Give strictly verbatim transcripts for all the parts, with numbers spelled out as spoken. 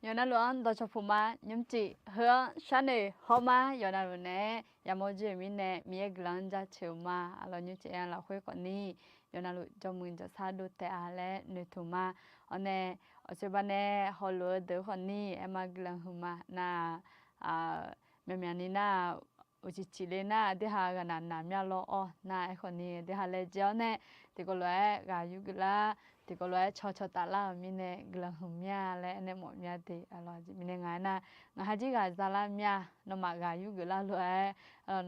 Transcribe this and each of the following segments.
Yawqnavluf-anr dawqcawq puq ma. Nymrcif heu-anr sharnoeq hawr ma. Yawqnavluf naeq-aer yamawr jir-euq mirnae Miqyaer guiqlanq-anr jaceuq-eu ma. Aqlawq nymrcif aer lafkhoer khawfni yawqnavluf jawrmuiq jawrsar dov taef-a laer noeqtmq ma. Awq nae, aqcawq baqdanae hawluf-eu deuq khawfni aer ma guiqlanq huiq ma. Nar-aq, myaqmyaq ni nar-aq, uqcif cif le nar-aq, aqdui ha ghaqnaq naq mya lawr-awr nar-aq, aerkhawfni aqdui ha laejae-awr nae tiqkawv lof-aer ghaq yurgeuf lar, tiqkawv lof-aer cawcaw taf lar-euq mirnae guiqlanq huiq mya laer aernaeq mawf mya de. Aqlawq, aqjeq mirnae ngaq aernar, ngaq ha jir ghaq zalar mya. Nawmaf ghaq yurgeuf lar lof-aer,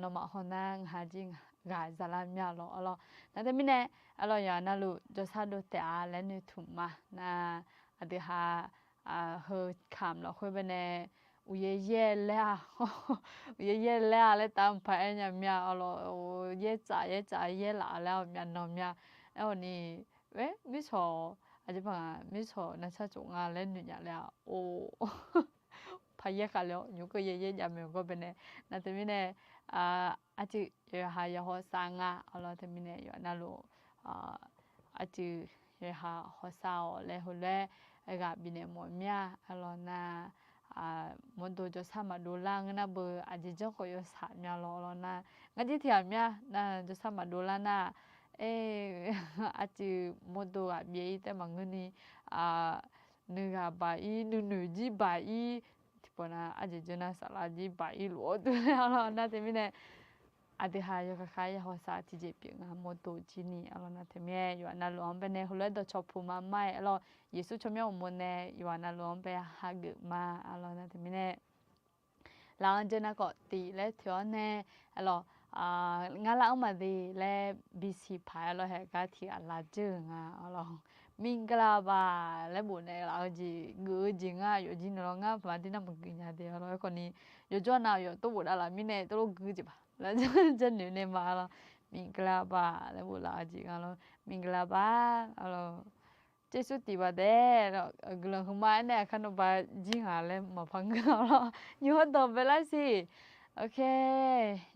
nawmaf hawnar ngaq ha jir ghaq zalar mya lawr. Aqlawq, nar teumirnae, aqlawq, yawqnavluf jawrsar dov taef-a laer noeqtmq ma. Nar, aqdui ha heu kamq lafkhoer baqdanae uqyaer yaer laer-a, uqyaer yaer laer-a laer taf-anr paq-aer nya mya. Aqlawq, yaer tsaf yaer tsaf yaer laf laer-a myavnan mya. Aerkhawfni, aer, mirtsawq, aqjeq paq nga, mirtsawq navcar tsof nga laer noeq nya laer-a. Or, paq yaer khav le-awr nymr keuv yaer yaer jav mae-eu gawr baqdanae. Nar teumirnae, arcuiv yawqha yawqhaw sav nga. Aqlawq, teumirnae yawqnavluf arcuiv yawqha hawsav-awq laer heulof-aer ghaq bifnaeq mawf mya. Aqlawq nar, mawrdo jawrsar maqdov lar ngeur nar beu aqjeq janr khawf yawsaq mya lawr. Aqlawq nar, ngar jir tiq ghaq mya nar jawrsar maqdov lar nar, arcuiv mawrdo ghaq byav-ir taef maqngeurni, nuighaq baq-ir nuinoeq jir baq-ir, tiqpawf nar arjeq jeur nar saflar jir baq-ir luf-awr dov laer. Aqlawq nar teumirnae, aqdui ha yawkhav khav-aer yawhaw sav tiqjeq pyeuf nga mawrdo jir ni. Aqlawq nar teumirnae yawqha navluf-anr baenae heulof-aer dawqcawq puq ma ma-aer. Aqlawq, Yeqsur tsawrmyanr uqmov nae yawqha navluf-anr bae hageuf ma. Aqlawq nar teumirnae, laf-anr jeur nar khawf tiq laer toeq-awr nae, aqlawq, ngar lar-anr maqde laer bisiq paq-aer lawr haeq gar tiq ghaq laf dzeur-euq nga. Aqlawq, မင်္ဂလာပါ laer bof naeq laf-eu jeq geuf-eu jeq ngar yawf jir naeq lawr ngar paq ma dir nar maqgeuf nya de. Aqlawq, aerkhawfni yawjawr nav yawf tov bof dav laf mirnae tov lof gui jeq paq laer janrnoeq nae ma. Aqlawq, မင်္ဂလာပါ laer bof laf-eu jeq nga lawr, မင်္ဂလာပါ aqlawq, ကျေးဇူးတင်ပါတယ် guiqlanq huiqma aernaeq aqkar nawqba jir ngaq laer maqpar ngeur-a lawr. Nymq-anr dawq baelar siq. Ok,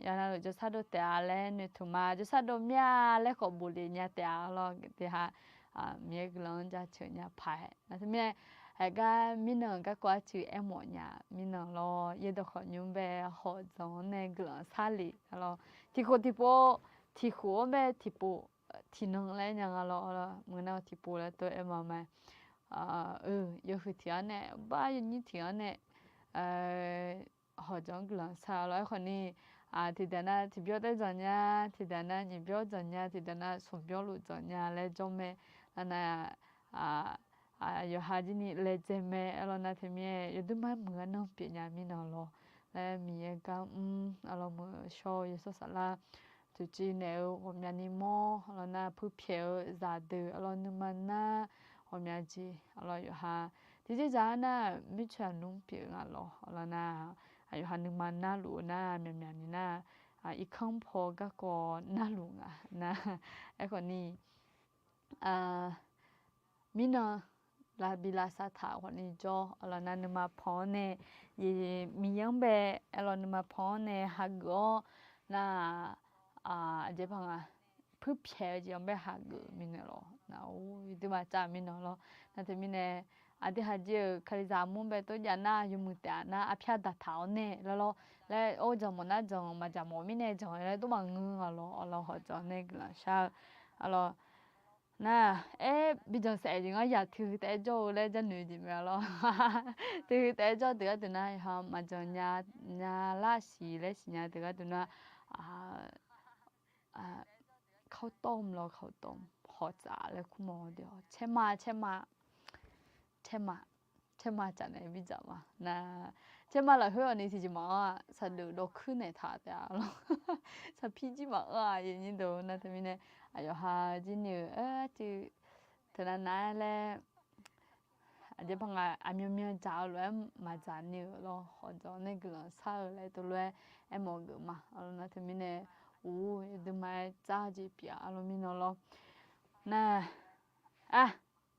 yawqha navluf jawrsar dov taef-a laer noeqtmq ma. Jawrsar dov mya laer khawf bof lef nya taef-a lawr. Tiq ha, Miqyaer guiqlanq-anr jaceuq nya paq-aer nar teumirnae, haeq gar mirnan garkawv arcuiv aermawf nya mirnan lawr. Yaerdawq khawf nymr bae hawq dzanq-anr nae guiqlanq sharlef-a lawr. Tiqkhof tiqpov, tiqkhof-anr bae tiqpov, tiqnan laer nya nga lawr. Meuq nar tiqpov laer tov-aer ma ma. Yawhuiq tiq-anr nae, bar yawnyir tiq-anr nae hawq dzanq-anr guiqlanq shar lawr. Aerkhawfni, tiqdaq nar tiqbyawr taer dzanq nya, tiqdaq nar nyiq byawr dzanq nya, tiqdaq nar smq byawr luf dzanq nya laer jawr mae. Nar nar, yawqha jir ni laejae mae. Aqlawq nar teumirnae yawduimar muiq-aer nanr pyeuf nya mirnan lawr laer Miqyaer gar mr. Aqlawq, meuq shawr-eu yawshawr saflar, toeqciv naeq-eu ghawqmyani mawr. Aqlawq nar puirpyaeq-eu zaqdeuq, aqlawq nuima nar ghawqmya jeq. Aqlawq yawqha tiqjeq dzaq-anr nar mircoeq aqnmr pyeuf nga lawr. Aqlawq nar, aqyawqha nuima narluf-eu nar myaqmyaq ni nar, irkanr paw garkawv narluf nga nar. Aerkhawfni, mirnan lavbi lavsav taq khawfni jawr. Aqlawq nar nuima pan-anr nae, Miqyaer-anr bae, aqlawq nuima pan-anr nae hageuf-awr nar, aqjeq paq nga, puirpyaeq-eu jeq-anr bae hageuf mirnae lawr. Nar-or, yawduimar cav mirnan lawr. Nar teumirnae, aqdui haq jir-euq Kalizaq armur bae tov jav nar yawmuiq taef-a nar arpyar daqtaq-awr nae lawr lawr laer, or dzanq mawf nar dzanq, maqdzaq mawf mirnae dzanq laer tov maqngeur nga lawr. Aqlawq hawq dzanq nae guiqlanq shar-eu. Aqlawq nar, aer, bi dzanq saef jeq ngar yaq tiq hui taef-aer jawr-eu laer janrnoeq jeq mae lawr. Tiq hui taef-aer jawr deuq gharduq nar, yawqha maqdzanq nya, nya lar siq laer siqnya deuq gharduq nar, ข้าวต้ม lawr, ข้าวต้ม hawq tsaf laer kur mawf-eu deuq-awr, caerma, caerma, caerma, caerma tsaf nae bi dzaq ma nar, caerma lafkhoer awq ni tiqjeq maqanr-aq, saqdeuf dawq kuir naeq taq taef-a lawr. Saqpir jir maqanr-aq, yawnyir deuq nar teumirnae, aqyawqha jir ni-euq aer, arcuiv teunav nav-aer laer, aqjeq paq nga aqmyan myan dzaq-eu lof-aer maqdzaq ni-euq lawr, hawq dzaq nae guiqlanq shar-eu laer tov lof-aer aermawf geuf ma. Aqlawq nar teumirnae, or, yawduimar-aer dzar jeq pyeuf-a lawr mirnan lawr. Nar, a,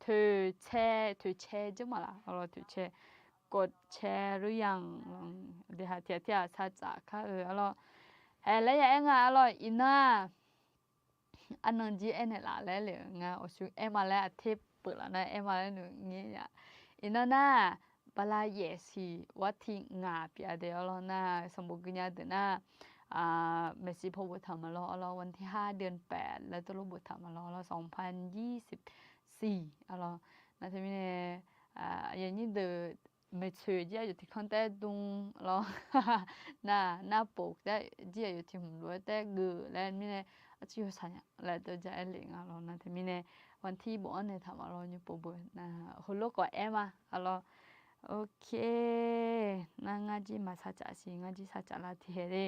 toeqcae, toeqcae jir maq laf, aqlawq toeqcae, กดแชร์หรือยัง lawr, aqdui haq tiq ghaq tiq ghaq sar tsaf kar-eu aqlawq, haeq laer ya aer nga aqlawq, iqnan-aq, arnan jir aernaeq laf laer le-eu nga, awqshuq aer ma laer aqter peuq laf nar aer ma laer noeq ngir ya. Iqnan nar, bala yaef siq วันที่ ngaq pyeuf-a de arlawr nar, sanqbof guinya deuq nar, maeqshi paw boftaq maqlawr arlawr, วันที่ห้า เดือนแปด laer teulof boftaq maqlawr arlawr, สองพันยี่สิบสี่ arlawr. Nar teumirnae, aqyuif aqnyir deuq, maeqtsoeq jir aqyawf tiqkanr taef dm lawr, nar, nar pof taef jir aqyawf tiq hmq lof-aer taef geuf laer mirnae, arcuiv yawshaq nya laer teuja aer lef nga lawr. Nar teumirnae, วันที่ bofanr naeq taq maqlawr nymr pov beu nar, heulof khawf aer ma arlawr. Ok, nar ngar jir maqsar caf siq, ngar jir sar caf lar tiqhae le.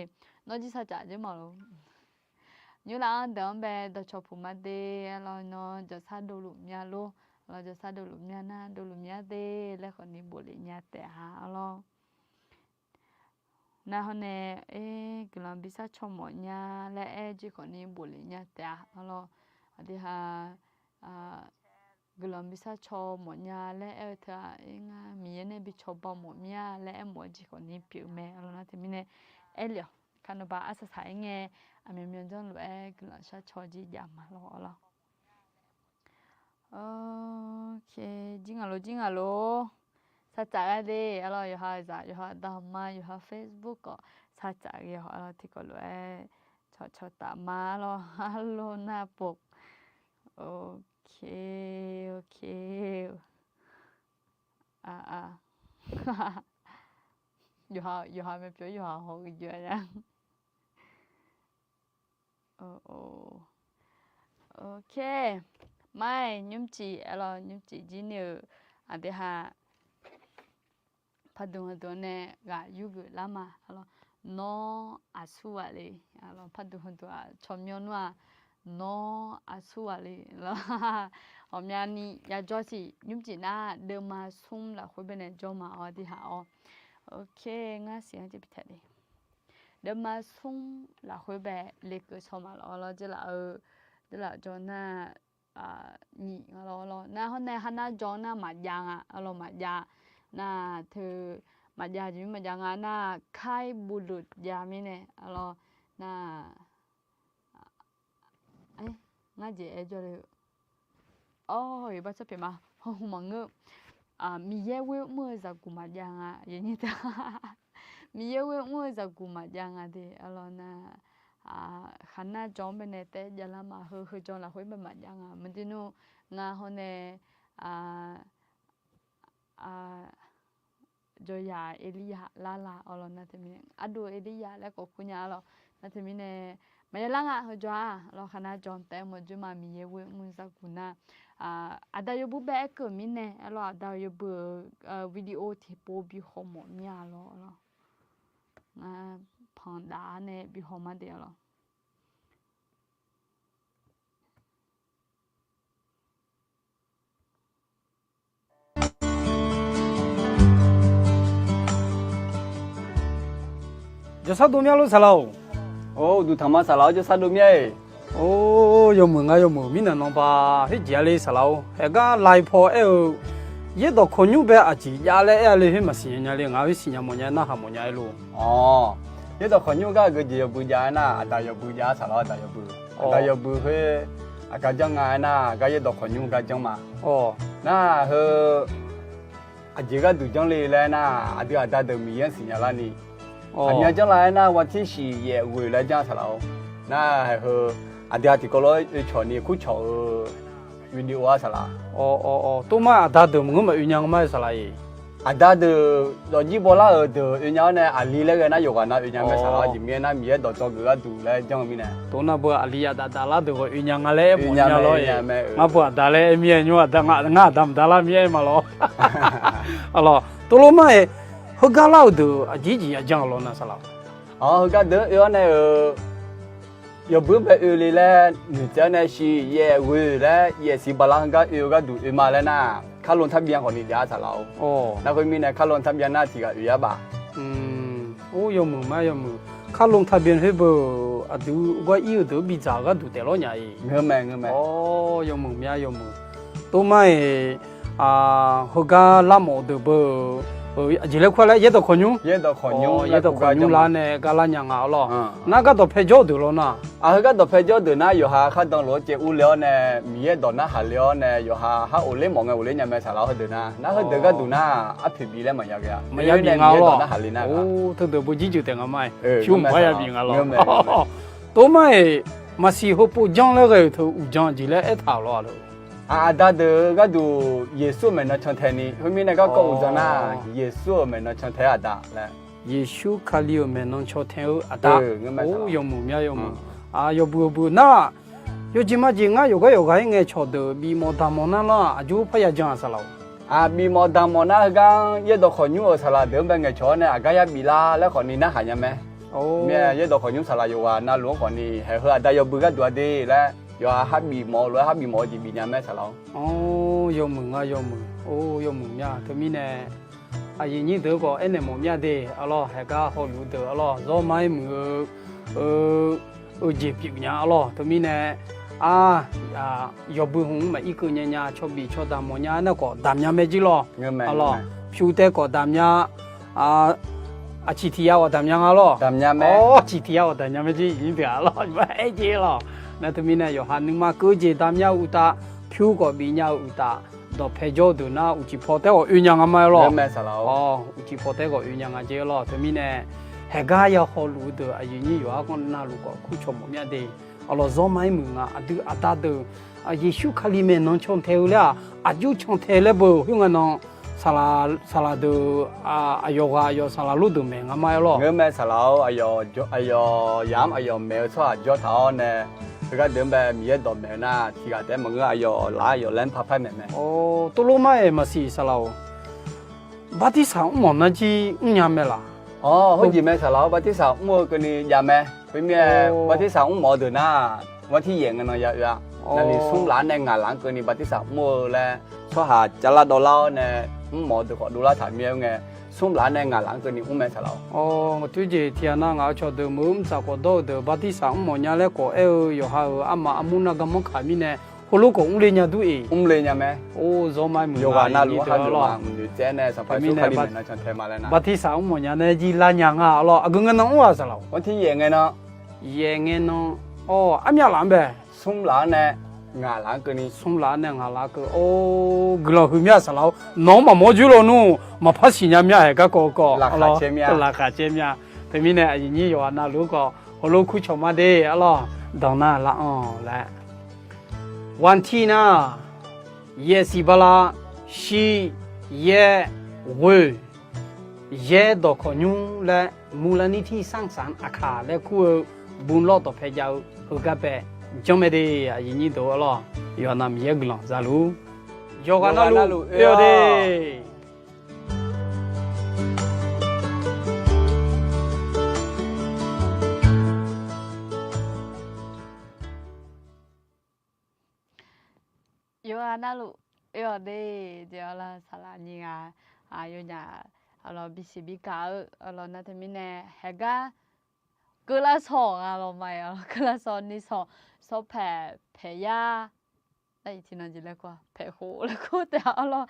Nawr jir sar caf jir maqlawr. Nymr laf-anr deuq-anr bae dawqcawq puq ma de arlawr, nawr jawqsar dovluf mya lor. Arlawr, jawqsar dovluf mya nar, dovluf mya de laer khawfni bof lef nya taef-a arlawr. Nar hawr nae, aer, guiqlanq bi sar caw mawf nya laer aer jir khawfni bof lef nya taef-a arlawr. Aqdui ha, guiqlanq bi sar caw mawf nya laer aer-eu teu-aq, aer ngar Miqyaer nae bi cawba mawf mir-a laer aer mawf-eu jir khawfni pyeuf mae arlawr. Nar teumirnae, aer lef-awq. Kar naba arsaq saq-aer ngae, aqmyanmyan janrluf-aer guiqlanq shar caw jir jav ma lawr arlawr. Ok, jir ngaq lor, jir ngaq lor. Sar caf ghae de arlawr, yawqha zaq, yawqha dawqma, yawqha Facebook khawf sar caf ghae-awq arlawr, tiqkawv lof-aer cawqcawq taf ma arlawr, arlawr nar pov. Ok, ok. Yawqha, yawqha mae pyeuf, yawqha haw gui joe-a nya. Ok, mar-aer nymrcif arlawr, nymrcif jir ni-euq aqdui ha pardmq heudeuq nae ghaq yurgeuf lar ma arlawr. Nawr aqsur ghaq le arlawr, pardmq heudeuq-aq cawmyanr nmr-aq, nawr aqsur ghaq le lawr. Ghawqmyani yajawr siq, nymrcif nar deuvma smr lafkhoer baenae jawr ma-awr aqdui ha-awr. Ok, ngar siq-anr jir bi taeq le. Deuvma smr lafkhoer bae lekeuv shaw ma lawr arlawr, jeurlaf-eu, jeurlaf jawr nar, nyiq nga lawr arlawr. Nar hawr nae har nar jawr nar maqjav nga arlawr, maqjav. Nar teu maqjav jeq mir maqjav nga nar, ใครบุรุษ jav mirnae arlawr. Nar, ngar jeq aer jawr le-eu. Awr, iqbax tsawrpyeuf ma, hawhu maqngeur. Miqyaer ghoer mr-eu zaqguq maqjav nga, Miqyaer ghoer mr-eu zaqguq maqjav nga de arlawr nar, khaqnar jawr-anr baenae taef jav lar ma, heu heu jawr lafkhoer bae maqjav nga. Maqdui nmr, ngar hawr nae jawryaq Erlirya lar la arlawr, nar teumirnae ardov Erlirya laer khawf kur nya arlawr. Nar teumirnae maqya lar nga, heu jawr-a arlawr, khaqnar jawr taef-aer mawrjoer ma, Miqyaer ghoer mr-eu zaqguq nar, aqda yawbui bae aerkeuv mirnae arlawr, aqda yawbui-euq video tiqpov bi haw mawf mir-a lawr arlawr. Ngar panq daf-ar nae bi haw ma de arlawr. Jawrshar dov mya lor saqlaq-or. Or, uqduq tanqma saqlaq-or, jawrshar dov mya-e. Or, yawmuiq nga yawmuiq, mirnae nanba khoerjeq-a le saqlaq-or. Haeqgar live paw aer-eu, yaerdawq kawqnymr bae aqjeq jav laer aer-a le khoer maqsiq nya nya le, ngaq khoer siqnya mawfnya narhaq mawfnya-aer lor. Or, yaerdawq kawqnymr gar aqgeu jeq yawbui jav-aer nar, aqda yawbui jav-a saqlaq-or, aqda yawbui. Aqda yawbui khoer aqgar janr nga-aer nar, gar yaerdawq kawqnymr gar janr ma. Nar heu aqjeq gharduq janr le laer nar, aqdui aqda deuq Miqyaer-anr siqnya larni, aqmyan janr la-aer nar, วันที่สี่ yaef ghoe laer janr-a saqlaq-or. Nar heu aqdui-aq tiqkawv lof-aer oecawq ni kurcawq-eu video-a saqlaq. Or, or, or, tov mar aqda deuq maqngeur maqoe nya nga ma-aer saqlaq-iq. Aqda deuq dawqjir bawlar-euq deuq oe nya-awr nae, aqli laer ghae nar yawqghaq nav oe nya mae saqlaq-awr, jeq mir-aer nar Miqyaer dawqdzawq geuf gharduq laer janr-eu mirnae. Tov nar beu aqli yaf daf daf lar deuq ghae oe nya nga laer aer mawf nya lor-e. Ngar beu aqda laer aer mir-aer nymr aqda ngar aqda maqda lar mir-aer ma lawr. Arlawr, tov lof mar-aer, heugar lar-euq deuq aqjeq jeq ya janr-eu lawr nar saqlaq-or. Heugar deuq-anr oe-awr nae-euq yawbui-anr bae oe le laer noeqtsaev-awr nae shiq yaef ghoe laer yaef siq bala heugar oe-eu gharduq oe ma laer nar, ค่าลงทะเบียน khawfni jav-a saqlaq-or. Nar khoermirnae ค่าลงทะเบียน nar tiq ghaq oe-ar baf. Or, yawmuiq ma yawmuiq. ค่าลงทะเบียน khoer beu aqdui gar ir-eu deuq-anr bidzaq-eu gharduq taef lawr nya-iq. Ngeur mae, ngeur mae. Or, yawmuiq mya yawmuiq. Tov mar-iq, heugar larmawf deuq beu-euq Aqjeq laer kur-a laer yaerdawq khawqnymr, yaerdawq khawqnymr lar nae gar lar nya nga arlawr. Nar gardawq pae jawr-eu deuq lawr nar, aqheu gardawq pae jawr-eu deuq nar yawqha khar dan lof-aer caev urle-awr nae Miqyaer dawq narhaq le-awr nae yawqha khar ghofler mawf ngae ghofler nya mae saqlaq-awr heudeuq nar. Nar heudeuq gharduq nar arpoeq bif laer maqya ghae-a. Maqya bif nga arlawr. Narhaq le nar-a. Teudeuq bawr jirjeuq taef nga ma-aer, pyur maqpar ya bif nga lawr. Tov mar-iq, maqsiq heupov janr laer ghae-euq teu uqdzan jeq laer aertaq-awq lawr-a lor. Aqda deuq-eu gharduq Yeqsur-euq maeqnan cantae ni, khoermirnae garkawv uqdzan nar, Yeqsur-euq maeqnan cantae-eu aqda laer. Yeqsur Kali-euq maeqnan cantae-eu aqda. Yawmuiq mya yawmuiq. Yawbuiq yawbuiq nar, yawjeq majeq ngar yawqgar yawqghaq-ir ngae cawq deuq bifmawf damq mawf nar lar-aq, aqjox parya jan-aq saqlaq-or. Bifmawf damq mawf nar heugar yaerdawq khawqnymr-euq saqlaq deuq-anr bae ngaeqcawq-awr nae aqgar ya bif lar laer khawfni narhaq nya mae. Mir-a yaerdawq khawqnymr saqlaq yawqghaq navluf-anr khawfni haeq heu aqda yawbui gharduq-a de laer yawqha khar bifmawf-eu lof-aer khar bifmawf-eu jeq bif nya mae saqlaq-or. Yawmuiq nga yawmuiq. Yawmuiq mya teumirnae aqyuif nyir deuq-anr khawf aernaeq mawf mya de arlawr. Haeqgar hawluf-eu deuq arlawr, zawr mar-aer muiq-eu eu jeq pyeuf nya arlawr. Teumirnae, a, yawbui hmq-anr maqir keuv nya nya, cawbif cawdamq mawf nya nar khawf damq nya mae jir lawr. Arlawr, pyur tae khawf damq nya, aqciq tiq ya khawf damq nya nga lawr. Aqciq tiq ya khawf damq nya mae jir, aqyuif nyir deuq arlawr, aer jeq lawr. Nar teumirnae yawqha nuima keuv jeq damq nya-eu uqtaf, pyur khawf bif nya-eu uqtaf, dawqpae jawr-eu deuq nar uqcif paw tae khawf oe nya nga ma-aer lawr. Uqcif paw tae khawf oe nya nga jeq lawr. Teumirnae haeqgar ya hawluf-eu deuq aqyuif nyir yawqha-anr navluf khawf kurcawq mawf mya de. Arlawr, zawr mar-aer muiq nga. Aqdui aqda deuq Yeqsur Kali maeqnan cantae-eu laer-aq, aqjox cantae laer beu khoerngae nan saqlaq deuq, aqyawf ghaq aqyawf saqlaq lor deuq maeq nga ma-aer lawr. Ngeur mae saqlaq-or, aqyawf yamq-anr aqyawf maeq-eu tsawrhaq jawr taq-awr nae, heugar deuq-anr bae Miqyaer dawqmaeq-eu nar tiqghaq taef-aer maqngeur, aqyawf laf-aer aqyawf laer-anr parpaer maeq mae. Tov lor mar-aer maqsiq saqlaq-or. Bartirsaq mr mawf nar jir mrnya mae laq? Awr, heujeq mae saqlaq-or, bartirsaq mr-eu keuvni jav mae. Khoermirnae, bartirsaq mr mawf-eu deuq nar, bartir yaef ngae nan ya oe-a. Naqliq smr laf-anr nae ngaq laf-anr keuvni bartirsaq mr-eu laer tsawrhaq cav lar dawv lar-awr nae, mr mawf-eu deuq khawf dovlar taq mir-aer ngae, smr laf-anr nae ngaq laf-anr keuvni mr mae saqlaq-or. Awr, ngaq toer jeq tiqghaq nav ngaq-eu cawqdeuq meuq-eu mr tsaq khawf dawr-eu deuq bartirsaq mr mawf nya laer khawf aer-eu yawqha-euq armaf armur nar garmanr kaq mirnae, heulof khawf mrle nya dur-eq. Mrle nya mae. Or, zawr mar-aer muiq-eu nar luf-anr haqnoeq ma mqnoeq tsaev nae Sanqpaq Yeqsur Kali maeqnan cantae ma laer nar, bartirsaq mr mawf nya nae jir lar nya nga arlawr. Aqgeu ngae nan mr-aq saqlaq-or. Bartir yaef ngae nan, yaef ngae nan, awr, armyav laf-anr bae, smr laf-anr nae ngaq laf-anr keuvni, smr laf-anr nae ngaq laf-anr keuv. Or, guiqlanq huiq mya saqlaq-or. Nawq-anr maqmawr jir lawr nmr, maqpar siqnya mya haeq garkawv kawv laqkhaq caev mya. Teumirnae aqyuif nyir yawqha navluf-anr khawf heulof kurcawq ma de arlawr. Danq nar laf-anr laer, วันที่ nar, ยี่สิบ bala, shir, yaer, ghoeq, yaerdawq khawqnymr laer มูลนิธิสร้างสรรค์ aqkaq laer kur-eu bumlawr dawqpae jav-eu heugar bae janr mae de. Aqyuif nyir deuq arlawr, yawqha navluf Miqyaer guiqlanq za luf-ur. Yawqghaq navluf oe-awq de. Yawqghaq navluf oe-awq de. Jeq arlawr, saqlaq nyiq ghaq, yawnyaf, arlawr, bisiq bigaq-eu, arlawr, nar teumirnae haeqgar keuvlar sawq nga lawr ma-iq, arlawr, keuvlar sawq ni sawq, sawr paeq paeq yar nar, iq tiqnan jeq laer kur-a, paeq khof laer kur taef-a arlawr.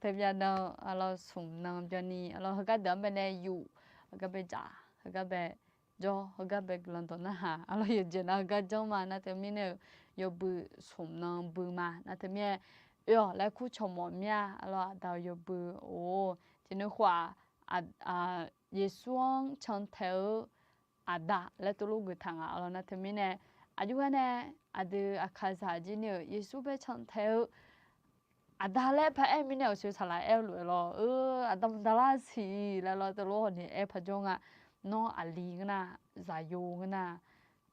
Teumyav nan, arlawr, smq nan byanni, arlawr, heugar deuq-anr bae nae yuf, heugar bae dzaq, heugar bae jawr, heugar bae guiqlanq dawq narhaq, arlawr, yawqjeq nav heugar janr ma. Nar teumirnae-euq yawbui smq nan bui ma. Nar teumirnae oe-awq laer kurcawq mawf mir-a, arlawr, aqda-eu yawbui, or, tiqnuikhof-aq, Yeqsur-anr cantae-eu aqda laer tov lof geuf taq nga, arlawr. Nar teumirnae aqjox gar nae aqdui aqkaqzaq jir ni-euq Yeqsur bae cantae-eu aqda laer paraer mirnae, aqsur saqlaq aer-eu lof-aer lawr, eu, aqda maqda lar siq laer lawr, tov lof hawni aer paq jawr nga. Nawr aqli ngeur nar, zaqyo ngeur nar,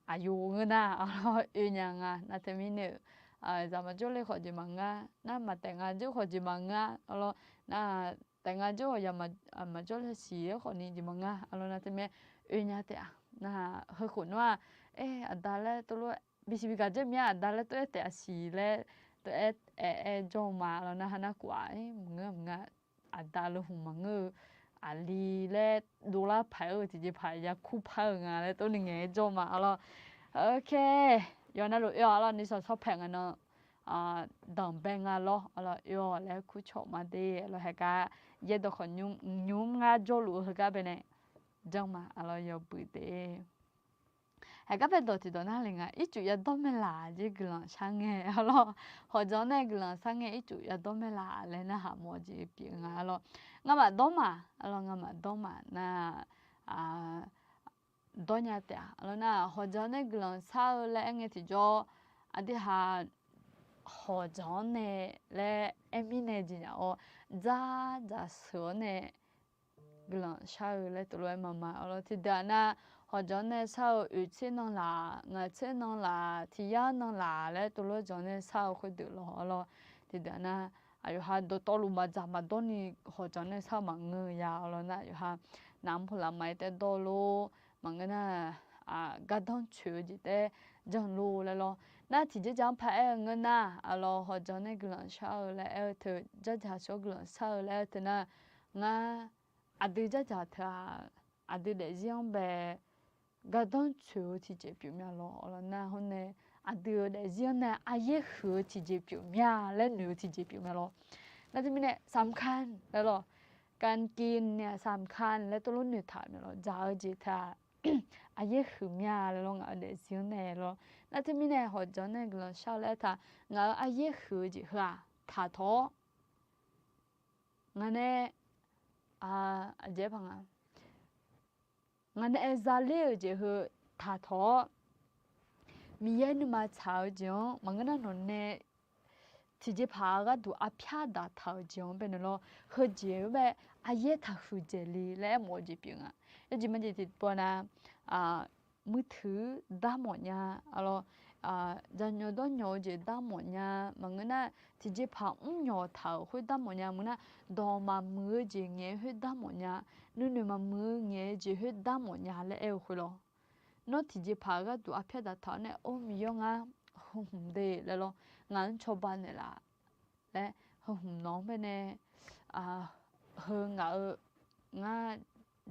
aqyo ngeur nar, arlawr, oe nya nga. Nar teumirnae-euq zaq maqjawr le khawf jeq maqngeur, nar maqtaef nga jawr khawf jeq maqngeur, arlawr, nar taef nga jawr-awq ya maqjawr le siq-aer khawfni jeq maqngeur, arlawr. Nar teumirnae oe nya taef-a. Nar heukhof nawr-aq, aer, aqda laer tov lof bisiq bigaq jawr mir-a, aqda laer tov-aer taef-a siq laer tov-aer aer-aer jawr-eu ma, arlawr. Nar ha nar khof-aq, maqngeur maqngeur, aqda luf hmq maqngeur-eu, aqli laer dovlar paq-eu tiqjeqpaq ya kur par-eu nga laer tov ni ngaeq-aer jawr ma, arlawr. Oke, yawqha navluf oe-awq, arlawr, ni sawq sawr paeq ngae nan, danqbae nga lawr, aqlawq, oe-awq laer kurcawq ma de, aqlawq, haeqgar yaerdawq khawf nymr nymr ngar jawrluf-eu heugar baenae janr ma, aqlawq, yawbuiq de. Haeqgar bae dawq tiqdawq nar le nga, ircuf yadawr mae laq jeq guiqlanq shar ngae, aqlawq, hawqdzanq nae guiqlanq shar ngae ircuf yadawr mae laq laer narhaq mawf-eu jeq pyeuf nga, aqlawq. Ngamaf dawr ma, aqlawq, ngamaf dawr ma nar, dawrnya taef-a, aqlawq, nar hawqdzanq nae guiqlanq shar-eu laer aer ngae tiqjawr, aqdui ha hawqdzanq-anr nae laer aer mirnae jeq nya-awr, dzardzaq sheuq-awr nae guiqlanq shar-eu laer tov lof-aer maqma, aqlawq, tiqdeuq-aq nar, hawqdzanq nae shar-eu oeqtser nan laq, ngaqtser nan laq, tiqyar nan laq laer tov lof-aer dzanq nae shar-eu khoerdeuq lawr, aqlawq, tiqdeuq-aq nar, aqyawf ha dawqtawvluf maqdzaq maqdawr ni hawqdzanq nae shar-eu maqngeur ya, aqlawq, nar aqyawf ha naq mr pov laf ma-aer taef dawr lor, maqngeur nar, gardanr tsoeq-eu jeq taef janr lor laer lawr. Nar tiqjeq jaq-anr paraer-eu ngeur nar, aqlawq, hawqdzanq nae guiqlanq shar-eu laer aer-eu teu, dzardzaq sheuq-awr guiqlanq shar-eu laer aer-eu teu nar, ngar aqdui dzardzaq teu-aq, aqdui daefzir-anr bae gardanr tsoeq-eu tiqjeq pyeuf mya lawr, aqlawq, nar hawr nae aqdui-euq daefzir-anr nae aryaer huiq-eu tiqjeq pyeuf mya laer noeq-eu tiqjeq pyeuf mya lawr. Nar teumirnae สำคัญ laer lawr, การกินเนี่ยสำคัญ laer tov lof noeqtaq mya lawr, dzaq-eu jeq teu-aq aryaer huiq mya laer lawr, ngaq-euq daefzir-anr nae lawr. Nar teumirnae hawqdzanq nae guiqlanq shar-eu laer aer taq, ngaq-euq aryaer huiq-eu jeq heu-aq taqtawq-awr, ngaq nae, aqjeq-aer paq nga, ngaq nae aer zaler-euq jeq heu taqtawq-awr, Miqyaer nuima tsaq-eu jeq-anr maqngeur nar nawq nae tiqjeqpaq gharduq arpyar daqtaq-euq jeq-anr baenae lawr, heujeq-anr bae aryaer taqhuiq dzaeq le laer aermawf-eu jeq pyeuf nga. Yawjeq majeq tiqpov nar, muiqtuiq darmawf nya, aqlawq, jaqnyawq dawrnyawq-eu jeq darmawf nya, maqngeur nar tiqjeqpaq mrnyawq taq-euq khoer darmawf nya, maqngeur nar dawq maqmuiq-eu jeq ngaeq-eu khoer darmawf nya, nuinoeq maqmuiq-eu ngaeq-eu jeq khoer darmawf nya laer aer-eu khoer lawr. Nawr tiqjeqpaq gharduq arpyar daqtaq-awr nae, or, Miqyaer-anr ngar heu hmq de laer lawr, ngaq-anr cawba naeqlaf laer heu hmq nawq-anr baenae, heu ngaq-eu, ngar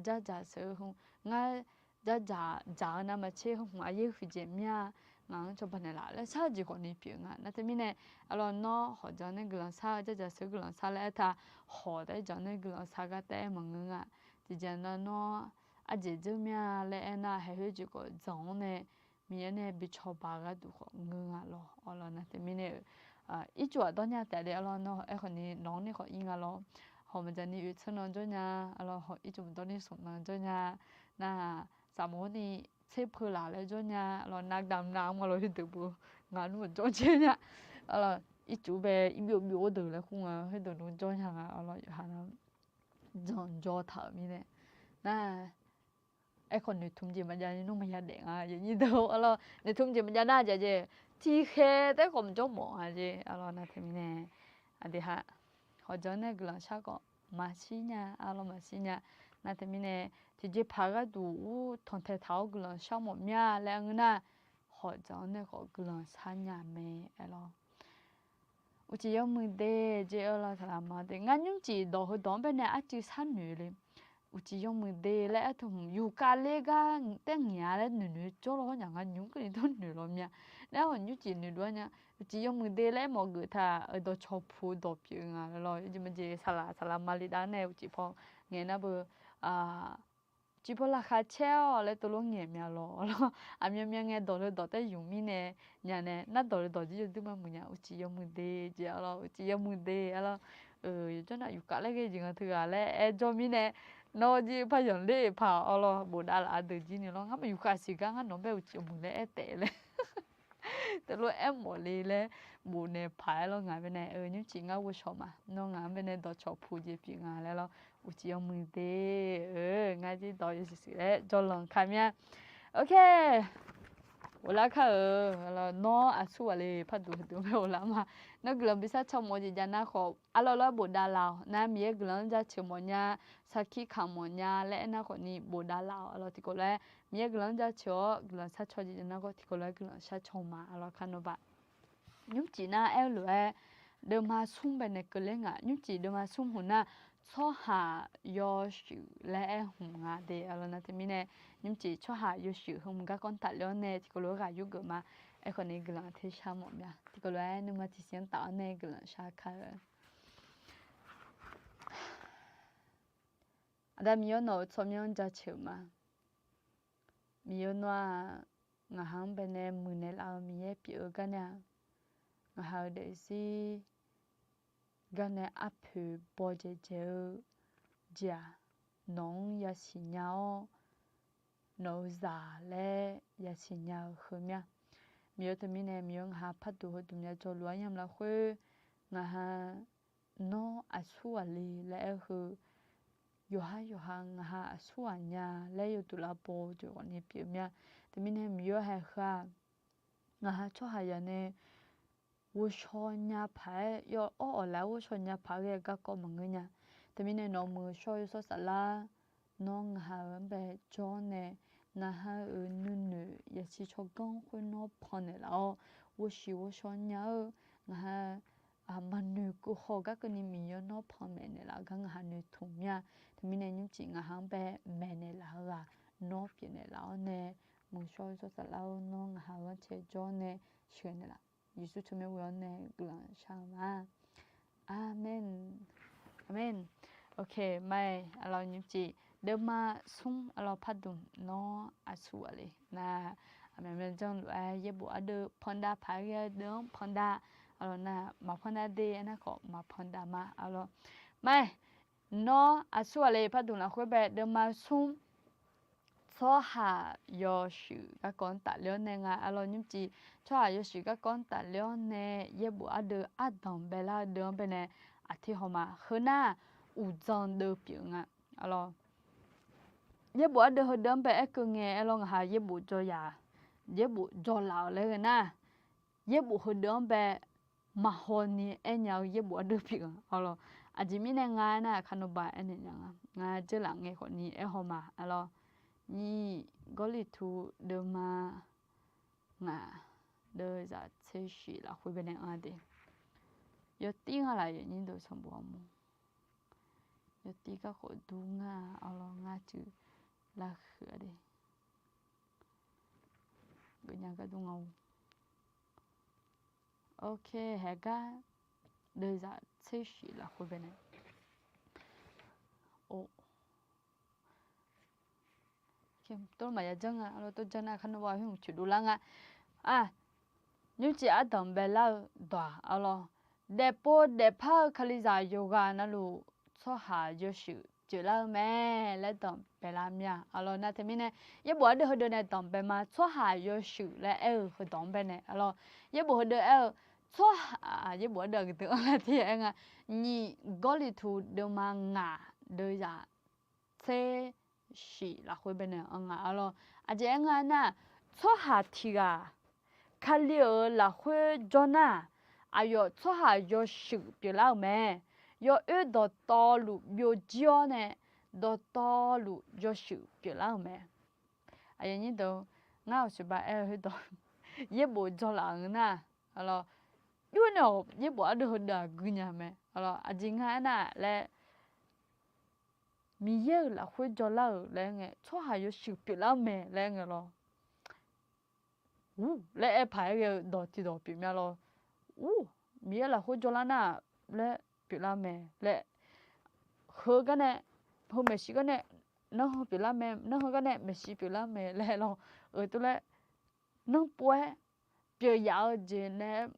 dzardzaq sheuq-eu, ngar dzardzaq dzaq-eu navmaqtser heu hmq aryaer huiqdzaeq mir-a, ngaq-anr cawba naeqlaf laer shar-eu jeq khawfni pyeuf nga. Nar teumirnae, aqlawq, nawr hawqdzanq nae guiqlanq shar-eu, dzardzaq sheuq-eu guiqlanq shar laer aer taq, hawq taef-aer dzanq nae guiqlanq shar gar taef-aer maqngeur nga. Tiqjeq nar nawr arjeq dzeur mir-a laer aer nar, haeqkhoer jeq khawf dzanq-anr nae Miqyaer nae bi cawba gharduq khawf ngeur nga lawr, aqlawq. Nar teumirnae-euq ircuf-aq dawrnya taef le, aqlawq, nawr aerkhawfni nawq-anr nae khawf ir nga lawr. Hawq maqdzaq ni oeqtser nan jawr nya, aqlawq, hawq ircuf maqdawr ni smq nan jawr nya, nar saqmawr ni tser peu laf laer jawr nya, aqlawq, nar damq nav-anr ma lawr khoerdeuq bu, ngaq nmr maqjawr jaer nya, aqlawq, ircuf bae irbyov byov-awr deuq laer kur nga, khoerdeuq nmr jawr nya nga, aqlawq, yawqha nar janq jaw taq-euq mirnae, nar aerkhawf noeqtmq jeq maqjav ni nmr maqya daef nga, aqnyir deuq, aqlawq, noeqtmq jeq maqjav nar jav jeq, tiqkhaeq taef khawf maqjawr mawf nga jeq, aqlawq. Nar teumirnae aqdui ha hawqdzanq nae guiqlanq shar khawf maqshir nya, aqlawq, maqshir nya. Nar teumirnae tiqjeqpaq gharduq ur tanqtaeq taq-awr guiqlanq shar mawf mir-a laer aer ngeur nar, hawqdzanq-anr nae khawf guiqlanq shar nya mae, aqlawq. Uqcif yawmuiq de jeq, aqlawq, saqlaq ma de, ngar nymrcif dawq heudawq-anr baenae arcuiv sharnoeq le. Uqcif yawmuiq de laer aer teu hmq yufkav ler gar taer ngaeq-a laer noeqnoeq jawr lawr hawr nya, ngar nymr keuvni dawrnoeq lawr mya. Nar hawq nymrcif noeqdov-aer nya, uqcif yawmuiq de laer aer mawf geuf taq-euq dawqcawq puq dawq pyeuf nga lawr. Yawjeq majeq saqlaq saqlaq ma le dav-anr nae uqcif paw ngaeq nar beu, uqcif paw laqkhaq caer-awq laer tov lof ngaeq mya lawr, aqlawq. Aqmyan myan ngae dawq le dawq taer yuf mirnae nya nae nar dawq le dawq jir yawduir ma muiq nya, uqcif yawmuiq de jeq, aqlawq, uqcif yawmuiq de, aqlawq. Yawjawr nav yufkav laer ghae jeq nga teughaq laer aer jawr mirnae, nawr jir par yanqler paq, aqlawq, bofdav laf-a deuq jir ni lawr. Ngar maq yufkav siq gar ngar nawq-anr bae uqcif yawmuiq laer aer taef laer teulof-aer mawf le laer bofnaeq paq-aer lawr. Ngaq baenae nymrcif ngar ghovshaw ma, nawr ngaq-anr baenae dawqcawq puq jeq pyeuf nga laer lawr. Uqcif yawmuiq de, ngar jir dawq yawshuif shuif laer jawrlanq ka mya. Oke. Ghoflar kar-euq, nawr aqsur ghaq le pardmq heudeuq mae ghoflar ma. Nawr guiqlanq bishar caw mawf-eu jeq jav nar khawf, arlawr lawr bofdav laf-awq. Nar Miqyaer guiqlanq-anr jaceuq mawf nya, sarkir kamq mawf nya laer aernar khawfni bofdav laf-awq. Aqlawq, tiqkawv lof-aer Miqyaer guiqlanq-anr jaceuq-awr guiqlanq shar caw jeq jav nar khawf, tiqkawv lof-aer guiqlanq shar caw ma. Aqlawq, kar nawr ba nymrcif nar aer-eu lof-aer, deuvma smr baenae keuvler nga. Nymrcif deuvma smr hmq nar, tsawrhaq yawshuif laer aer hmq nga de. Aqlawq nar teumirnae nymrcif tsawrhaq yawshuif heu hmq garkawv tafler-awr nae tiqkawv lof-aer ghaq yurgeuf ma. Aerkhawf ni guiqlanq tersar mawf mya. Tiqkawv lof-aer nuima tiqsiq-anr taf-awr nae guiqlanq shar kar-eu. Aqda Miqyaer nawq-euq tsawrmyanr jaceuq-euq ma. Miqyaer nawr-aq, ngaqha-anr baenae muiqnaeq laf-eu Miqyaer pyeuf-eu gar nae-aq, ngaqha-euq daefzir gar nae arpoeq bawdzaeq dzaeq-eu jeq-aq, nawq-anr yasiq nya-awr, nawq-euq zaq laer yasiq nya-eu heu mir-a. Miqyaer teumirnae Miqyaer ngaqha parduq heuduq myav jawrluf-aer yamq lafkhoer, ngaqha nawr aqsur ghaq le laer aer-eu heu, yawqhar yawqha ngaqha aqsur ghaq nya laer yawduq lavbaw jeq ghawqni pyeuf mir-a. Teumirnae Miqyaer haeq heu-aq, ngaqha tsawrhaq yaq nae ghovshaw nya paq-aer, yawawr awqlaer ghovshaw nya paq-aer ghae garkawv maqngeur nya. Teumirnae nawq muiq-eu shawr-eu yawshawr saflar, nawr ngaqha-euq-anr bae jawr-awr nae, ngaqha-euq nuinoeq yasiq tsawrganr khoer nawr pannaeq laf-awr, ghovshiq ghovshaw nya-eu ngaqha maqnoeq keuv haw gar keuvni Miqyaer nawr panmaeq naeqlaf-eu gar ngaqha noeqtmq mir-a. Teumirnae nymrcif ngaqha-anr bae maeqnaeq laf-eu ghaq nawr pyeufnaeq laf-awr nae, muiq-eu shawr-eu yawshawr saflar-or, nawr ngaqha-euq ghanrcae jawr-awr nae sheuqnaeq laf. Yeqsur tsawrmyanr ghoe-awr nae guiqlanq shar-eu ma. Aqmeq. Aqmeq. Ok, ma-iq aqlawq nymrcif deuvma smr aqlawq parduq nawr aqsur ghaq le nar, aqmyanluf-aer yaerbof ardeuv pandav paq-aer ghae-eu deuv-anr pandav. Aqlawq nar maqpandav de aernar khawf maqpandav ma aqlawq. Ma-iq, nawr aqsur ghaq le parduq lafkhoer bae deuvma smr tsawrhaq yawshuif garkawv-anr tafler-awr nae nga aqlawq nymrcif tsawrhaq yawshuif garkawv-anr tafler-awr nae yaerbof ardeuv ardanq baelar-eu deuv-anr baenae aqtir haw ma. Heu nar uqdzan deuv pyeuf nga aqlawq. Yaerbof ardeuv heudeuv-anr bae aerkeuv ngae aerlawr ngaqha yaerbof dzaw ya, yaerbof dzaw laf-euq laer ghae nar, yaerbof heudeuv-anr bae maqhaw ni aernya-eu yaerbof ardeuv pyeuf nga aqlawq. Aqjeq mirnae nga aernar, aqkar nawba aernaeq nya nga, ngar dzeurlaf ngae khawf ni aer haw ma aqlawq. Nyiq Gawrliqtu deuvma ngaq deuvzaq tser shif lafkhoer baenae anr de. Yawtir nga laf yawnyir deuq sanqbof armur. Yawtir garkawv dur nga aqlawq, ngar cuiv lavhuiq-a de. Geufnya gar dur nga-or. Ok, haeq gar deuvzaq tser shif lafkhoer baenae. Or, tawrmaf ya janr nga aqlawq, tawrjanr nar aqkar nawba khoer hmq coeq dovlar nga. Nymrcif ardanq baelar-eu dawq-aq aqlawq, daefpov daefpar-eu kalizaq yawqghaq navluf tsawrhaq yawshuif pyeuflar-eu mae laer danqbae lar mir-a aqlawq. Nar teumirnae yaerbof ardeuv heudeuv nae danqbae ma, tsawrhaq yawshuif laer aer-eu heudawq-anr baenae aqlawq. Yaerbof heudeuv aer-eu tsawrhaq, yaerbof ardeuv aqgeu deuq-anr lar tir aer nga. Nyiq Gawrliqtu deuvma ngaq deuvzaq tser shif lafkhoer baenae anr nga aqlawq. Aqjeq aer nga aernar, tsawrhaq tiq ghaq Kali-euq lafkhoer jawr nar, aqyawf tsawrhaq yawshuif pyeuflar-euq mae. Yawoer dawqtawvluf byovjir-awr nae, dawqtawvluf yawshuif pyeuflar-euq mae. Aqyawf nyir deuq, ngar-awq sheuqba aer-eu heudawq, yaerbof dzawlaf-euq nar, aqlawq, yur nae-awq yaerbof ardeuv heudeuq-aq gui nya mae. Aqlawq, aqjeq nga aernar laer, Miqyaer-euq lafkhoer jawrlar-euq laer ngae, tsawrhaq yawshuif pyeuflar-eu mae laer ngae lawr. Ur laer aer paq-aer ghae-eu dawq tiqdawq pyeuf mya lawr. Ur, Miqyaer lafkhoer jawrlar nar laer pyeuflar mae laer, heu gar nae, heu maeqshi gar nae, nanrheu pyeuflar mae, nanrheu gar nae maeqshi pyeuflar mae laer lawr. Euq tov laer, nanrpov-aer pyeuf yaf-eu jeq nae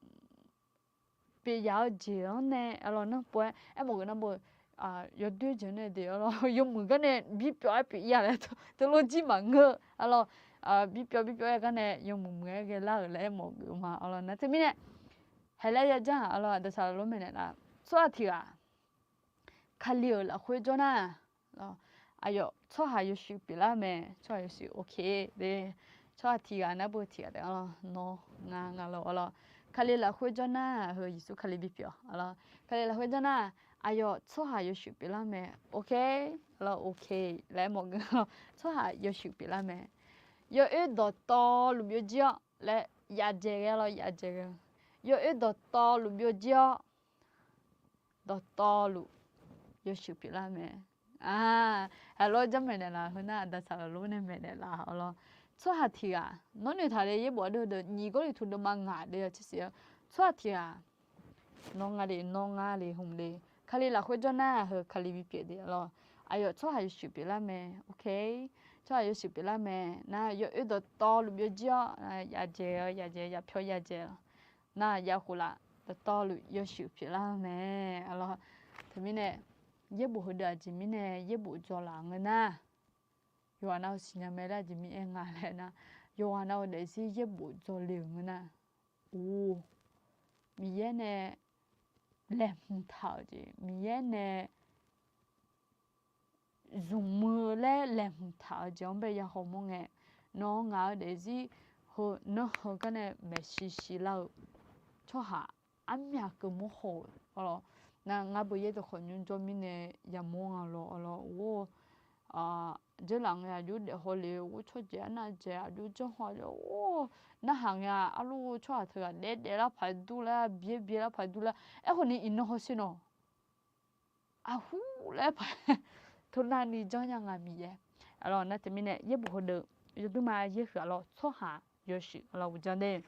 pyeuf yaf-eu jeq-anr nae aqlawq, nanrpov-aer aermawf geuf nar beu, yawdoer jeq-anr nae de aqlawq, yawmuiq gar nae birpyawv-aer pyeuf-ir-a laer teulof jir maqngeur aqlawq. Birpyawv birpyawv-aer gar nae yawmuiq muiq-aer ghaelar-euq laer aermawf geuf ma aqlawq. Nar teumirnae, haeq laer yajanr-aq aqlawq, aqdawq saqlaq lor maeqnaeq nar, tsawrhaq tiq ghaq Kali-euq lafkhoer jawr nar, aqyawf tsawrhaq yawshuif pyeuflar-eu mae. Tsawrhaq yawshuif, ok, de. Tsawrhaq tiq ghaq nar beu tiq ghaq taef-a lawr, nawr, nga, nga lawr aqlawq. Kali lafkhoer jawr nar, heu Yeqsur Kali bipyeuf aqlawq. Kali lafkhoer jawr nar, aqyawf tsawrhaq yawshuif pyeuflar-eu mae. Ok, aqlawq, ok laer aermawf geuf aqlawq. Tsawrhaq yawshuif pyeuflar-eu mae. Yawoer dawqtawvluf byovjir-awr laer yaf dzaeq ghae lawr, yaf dzaeq ghae. Yawoer dawqtawvluf byovjir-awr, dawqtawvluf yawshuif pyeuflar mae. Aqlawr janrmaeq naeqlaf, heu nar aqda saqlaq lor nae maeqnaeq laf-awr lawr. Tsawrhaq tiq ghaq, nawr noeqtaq le yaerbof ardeuv deuq nyiq Gawrliqtu deuvma ngaq deuq-a tsersiq-eu, tsawrhaq tiq ghaq nawr nga le, nawr nga le, hmq le, Kali lafkhoer jawr nar heu Kali bipyeuf de-a lawr. Aqyawf tsawrhaq yawshuif pyeuflar mae. Ok, tsawrhaq yawshuif pyeuflar mae. Nar yawoer dawqtawvluf byovjir-awr, yadzaeq-eu yadzaeq, yapyawq yadzaeq-a. Nar yav khof laf dawqtawvluf yawshuif pyeuflar mae. Aqlawr, teumirnae yaerbof heudeuq aqjeq mirnae yaerbof dzawlaf ngeur nar, yawqghaq nav-eu siqnya mae laer aqjeq mir aer nga laer nar, yawqghaq nav-eu daefzir yaerbof dzawle-euq ngeur nar, or, Miqyaer nae laeqhmq taq-euq jeq, Miqyaer nae zmqmuiq-eu laer laeqhmq taq-eu jeq-anr bae yahaw mawr ngae, nawr ngaq-eu daefzir heu nanr heu gar nae maeqshi shilar-eu tsawrhaq armyaq keuv mawr haw-euq. Nar ngar beuyaer dawqkhawq nymr jawr mirnae yamawr nga lawr, aqlawr or, jeurlaf ngae aqjox daef haw le, or tsawrjeuq arnav dzaeq aqjox janr haw le, or narhaq ngae arluf tsawrhaq teughaq daef daeflar paq dur laer, byaer byaerlar paq dur laer, aerkhawf ni iqnan hawsher nawq aqhur laer paq teunav ni janr nya nga Miqyaer. Aqlawr nar teumirnae yaerbof heudeuq yawduima yaer huiq-a lawr, tsawrhaq yawshuif aqlawr uqdzan de.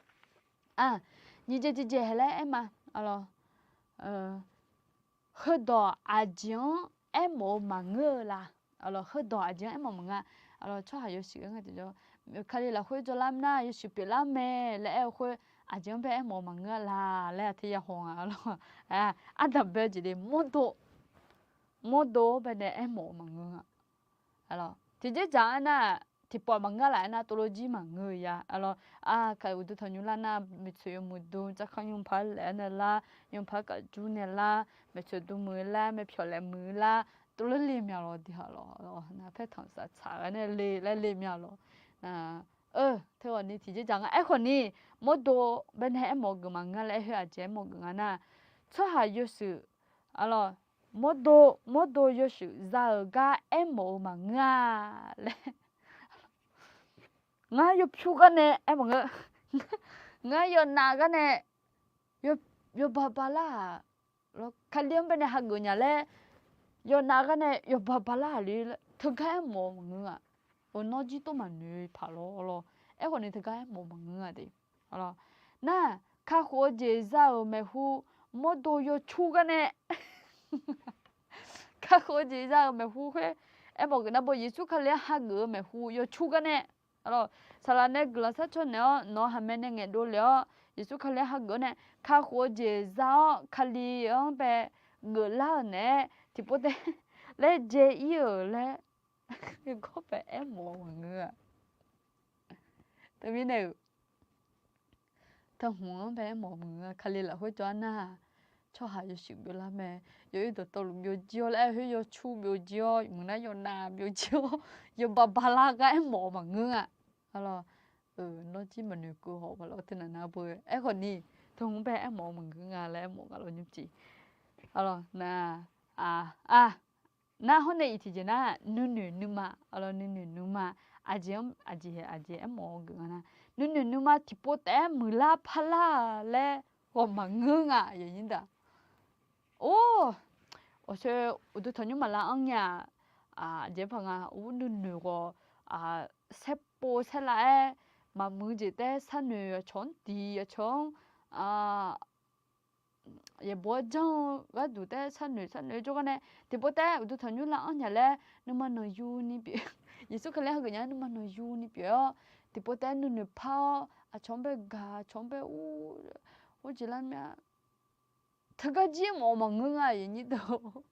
Nyiq jeq tiqjeq hae laer aer ma. Aqlawr heudawq aqjeq-anr aermawf-eu maqngeur-eu la? Aqlawr heudawq aqjeq-anr aermawf maqngeur-a. Aqlawr tsawrhaq yawshuif-anr ngae tiqjawr, Kali lafkhoer jawrlar nar yawshuif pyeuflar mae laer aer-eu khoer, aqjeq-anr bae aermawf-eu maqngeur-a la laer aqteu yahaw nga. Aqlawr ardanq bae-eu jeq de mawrdo, mawrdo-anr bae nae aermawf-eu maqngeur-a. Tiqjeq dzaq-anr nar, tiqpawf maqngeur laf aer nar tovlof jir maqngeur-eu ya. Aqlawr, uqduq tanqnymr lar nar, maeqtsoeq yawmuiq dm tsavkanr nymr paq laef-aer nae lar, nymr paq kafjur nae lar, maeqtsoeq dm muiq-eu lar, maepyawq laef muiq-eu lar, tovlof le mya lawr diha lawr. Nar paertanq saftsaq gar nae le laer le mya lawr. Nar, teughawq ni tiqjeq dzaq nga aerkhawf ni, mawrdo bae nae aermawf-eu geuf maqngeur laer aer khoer aqjeq aermawf geuf nga nar, tsawrhaq yawshuif, aqlawr, mawrdo, mawrdo yawshuif za-euq gar aermawf-eu maqngeur-a laer ngar yawpyur gar nae aermawf ngeur. Ngar yawnav gar nae yawba balar-aq, Kali-anr bae nae hageuf nya laer yawnav gar nae yawba balar-aq le laer teugar aermawf-eu maqngeur-a. Nawr jir tov maqnoeq paq lawr lawr. Aerkhawf ni teugar aermawf-eu maqngeur-a de. Nar, kakhof-eu jeq za-euq maeqhu mawrdo yawcur gar nae kakhof-eu jeq za-euq maeqhu khoer, aermawf geuf nar beu Yeqsur Kali-anr hageuf-eu maeqhu yawcur gar nae, aqlawr, saqlaq nae guiqlanq sharcaw naeq-awr nawq-eu haqmae nae ngaeqdov lef-awr Yeqsur Kali-anr hageuf-awr nae kakhof-eu jeq za-awr Kali-anr bae geuflar-euq naeq-aer tiqpov taef laer dzae ir-euq laer gawr bae aermawf-eu maqngeur-a. Teumirnae-euq, teuhmq-anr bae aermawf-eu maqngeur-a. Kali lafkhoer jawr-a nar, tsawrhaq yawshuif byovlar mae. Yawoer dawqtawvluf byovjir-awr laer aer khoer yawcur byovjir-awr, muiqnar yawnav byovjir-awr, yawba balar gar aermawf-eu maqngeur-a. Aqlawr, nawr jir maqnoeq keuv haw-a lawr teunav nar beu. Aerkhawf ni, teuhmq-anr bae aermawf-eu maqngeur nga laer aermawf nga lawr nymrcif. Aqlawr, nar, nar hawr nae iq tiqjeq nar, nuinoeq nuima, aqlawr nuinoeq nuima, aqjeq-anr, aqjeq, aqjeq aermawf-eu geuf nga nar, nuinoeq nuima tiqpov taef-aer muiqlar parlar laer ghawq maqngeur nga aqyuif aqnyir deuq. Or, awqsoe uqduq tanqnymr maqlar-anr nya-aq, aqjeq paq nga, ur nuinoeq ghawq, saerpov saerlav-aer maqmuiq jeq taef-aer sharnoeq aqcawq-anr diq aqcawq-anr yaeqbawq-aer janr-eu gharduq taef-aer sharnoeq sharnoeq-aer jawrgar nae tiqpov taef-aer uqduq tanqnymr lar-anr nya laer nuima nanqyuni pyeuf, Yeqsur Kali-anr hageuf nya-aer nuima nanqyuni pyeuf-awr tiqpov taef-aer nuinoeq par-awr aqcawq-anr bae gaq aqcawq-anr bae ur, ur jeq lar mya. Teugar jir aermawf-eu maqngeur nga aqyuif aqnyir deuq.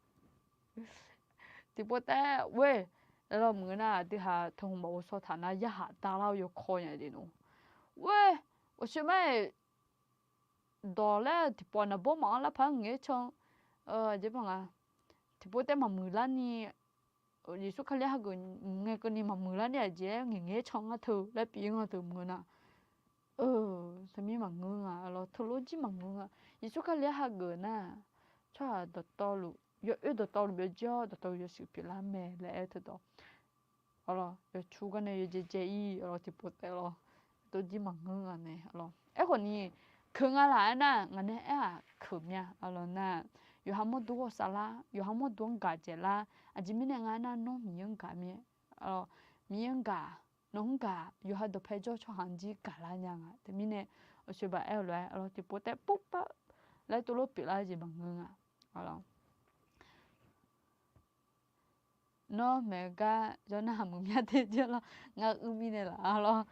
Tiqpov taef-aer, ur, aqlawr maqngeur nar aqdui haq teuhmq maqghov shaw taq nar yarhaq davlar-eu yawkawr nya jeq nawr. Ur, awqshoe mar-iq dawq laer tiqpawf naqbawr maf-anr lar paq-aer ngaeq-aer can, aqjeq paq nga. Tiqpov taef maqmuiqlar ni, Yeqsur Kali-anr hageuf ngae keuvni maqmuiqlar ni aqjeq-aer ngaeq ngaeq-aer can ngar teu laer pyeuf-ir nga teu maqngeur nar. Teumirnae maqngeur nga, aqlawr teulof jir maqngeur nga. Yeqsur Kali-anr hageuf nar, tsawrhaq dawqtawvluf, yawoer dawqtawvluf byovjir-awr dawqtawvluf yawshuif pyeuflar mae laer aer-eu teudawq. Aqlawr yawcur gar nae yawdzae dzae-ir, aqlawr tiqpov taef lawr, teulof jir maqngeur nga nae, aqlawr aerkhawf ni, keuq nga laq aernar ngaq nae aer-aq keuq mya, aqlawr nar, yawqha mawrdo-anr saflar, yawqha mawrdo-anr gaq dzaeqlar. Aqjeq mirnae nga aernar, nawr Miqyaer-anr gaq mir-aer, Miqyaer-anr gaq, nawq-anr gaq, yawqha dawqpae jawr tsawrhaq-anr jir gaqlar nya nga. Teumirnae, aqshoeqbaq aer-eu lof-aer, tiqpov taef puvpar laer tovlof pyeuflar-eu jeq maqngeur nga. Nawr maeq-eu gar jawr nar haq muiq mya te jir lawr, ngar uir mirnae laf-a lawr.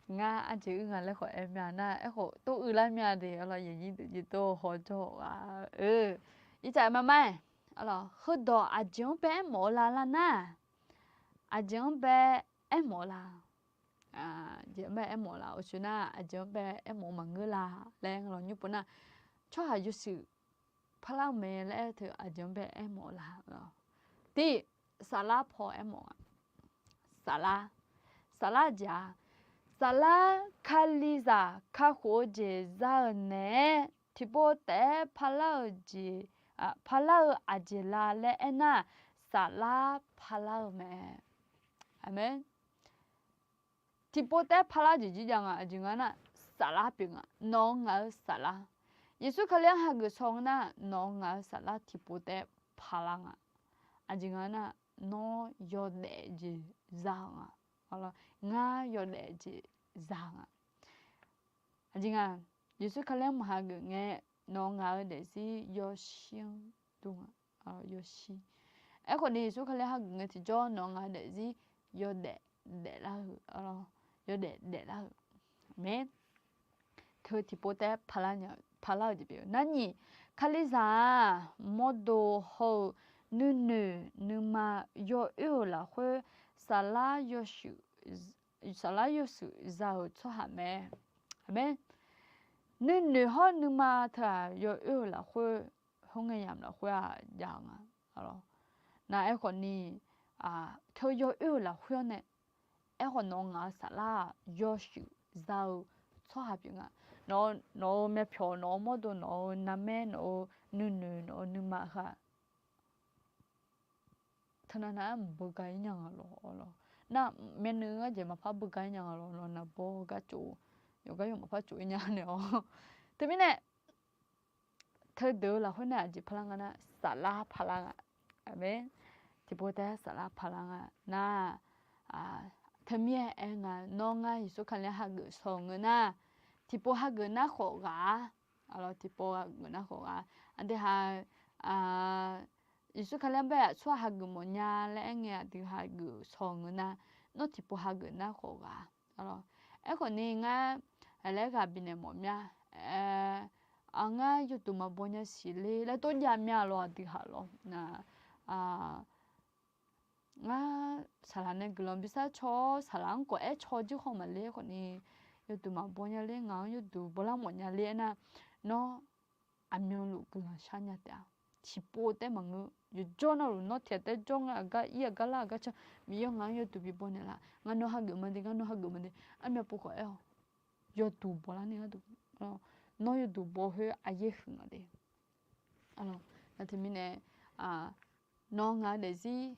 Ngar arjeq uir nga laer khawf aer mya nar, aerkhawf tov uilar mya de lawr, yaqnyir deuq jeq tov hawjawr-eu ghaq-eu. Ircaf maqmar-aer, heudawq aqjeq-anr bae aermawf-eu la lar nar, aqjeq-anr bae aermawf-eu la, aqjeq-anr bae aermawf-eu la, uqshoe nar aqjeq-anr bae aermawf-eu maqngeur la laer ngar lawq nymr pov nar, tsawrhaq yawshuif parlar-eu mae laer aer-eu teu aqjeq-anr bae aermawf-eu la. Tiq, saflar paw aermawf nga. Saflar, saflar jeq-a, saflar kalizaq kakhof-eu jeq za-euq naeq-aer tiqpov taef-aer parlar-eu jeq, parlar-eu aqjeq la laer aernar, saflar parlar-eu mae. Aqmeq. Tiqpov taef-aer parlar jeq jir jav nga. Aqjeq nga nar, saflar pyeuf nga. Nawq-eu ngaq-eu saflar, Yeqsur Kali-anr hageuf shaw ngeur nar, nawq-eu ngaq-eu saflar tiqpov taef-aer parlar nga. Aqjeq nga nar, nawr yawdaef jeq za-eu nga. Ngar yawdaef jeq za-eu nga. Aqjeq nga, Yeqsur Kali-anr maqhageuf ngae, nawq-eu ngaq-eu daefzir yawshir-anr dur nga. Yawshir. Aerkhawf ni Yeqsur Kali-anr hageuf ngae tiqjawr nawq-eu ngaq-eu daefzir yawdaef daeflar-eu, yawdaef daeflar-eu mae. Teu tiqpov taef-aer parlar-eu jeq pyeuf-eu. Narnyiq, kalizaq-aq mawrdo hawr-eu nuinoeq nuima yawoer-euq lafkhoer saflar yawshuif, saflar yawshuif za-euq tsawrhaq mae. Aqmeq. Nuinoeq hawr nuima teu-aq yawoer-euq lafkhoer, khoerngae yamq lafkhoer-aq jav-eu nga. Nar aerkhawf ni, teu yawoer-euq lafkhoer-anr nae, aerkhawf nawq-eu ngaq-eu saflar-aq yawshuif za-eu tsawrhaq pyeuf nga. Nawq-eu myavpyawq, nawq-eu mawrdo, nawq-eu narmaer, nawq-eu nuinoeq, nawq-eu nuima heu-aq, teunav nav-aer maqbeugar-ir nya nga lawq. Nar myavnuiv-anr jeq maqpar beugar-ir nya nga lawq. Nawq naqbawr gar tsof, yawqgar yawq maqpar tsof-ir nya naeq-awr. Teumirnae, teudeuq-eu lafkhoer nae aqjeq parlar nga nar, saflar parlar nga. Aqmeq. Tiqpov taef-aer saflar parlar nga nar, teumirnae aer nga, nawr ngar Yeqsur Kali-anr hageuf shaw ngeur nar, tiqpov hageuf nar khawf ghaq-a. Tiqpov hageuf nar khawf ghaq-a. Aqdui ha, Yeqsur Kali-anr bae-aq tsawrhaq hageuf mawfnya laer aer ngae, aqdui hageuf shaw ngeur nar, nawr tiqpov hageuf nar khawf ghaq-a. Aerkhawf ni ngar, aqlaer ghaq bifnaeq mawf mya, ngar yawduq maqbaw nya siq le laer tov jav mya lawq, aqdui ha lawq. Ngar saqlaq nae guiqlanq bishar caw-awr, saqlaq-anr khawf aer caw jir khawf maqle khawf ni, yawduq maqbaw nya le, ngaq-anr yawduq bawlar mawfnya le aernar, nawr aqmyanluf guiqlanq shar nya taef-a. Tiqpov taef-aer maqngeur. Yawqjawr navluf nawr tiq ghaq taef-aer jawr nga, aqgar ir aqgar lar aqgar ca, Miqyaer ngaq-anr yawduq bibaw naeqlaf, ngar nawr hageuf ma de, ngar nawr hageuf ma de, armyav pov khawf aer-awq. Yawduq bawlar nae gharduq, nawr yawduq baw khoer aqyaer huiq nga de. Nar teumirnae, nawr ngaq-eu daefzir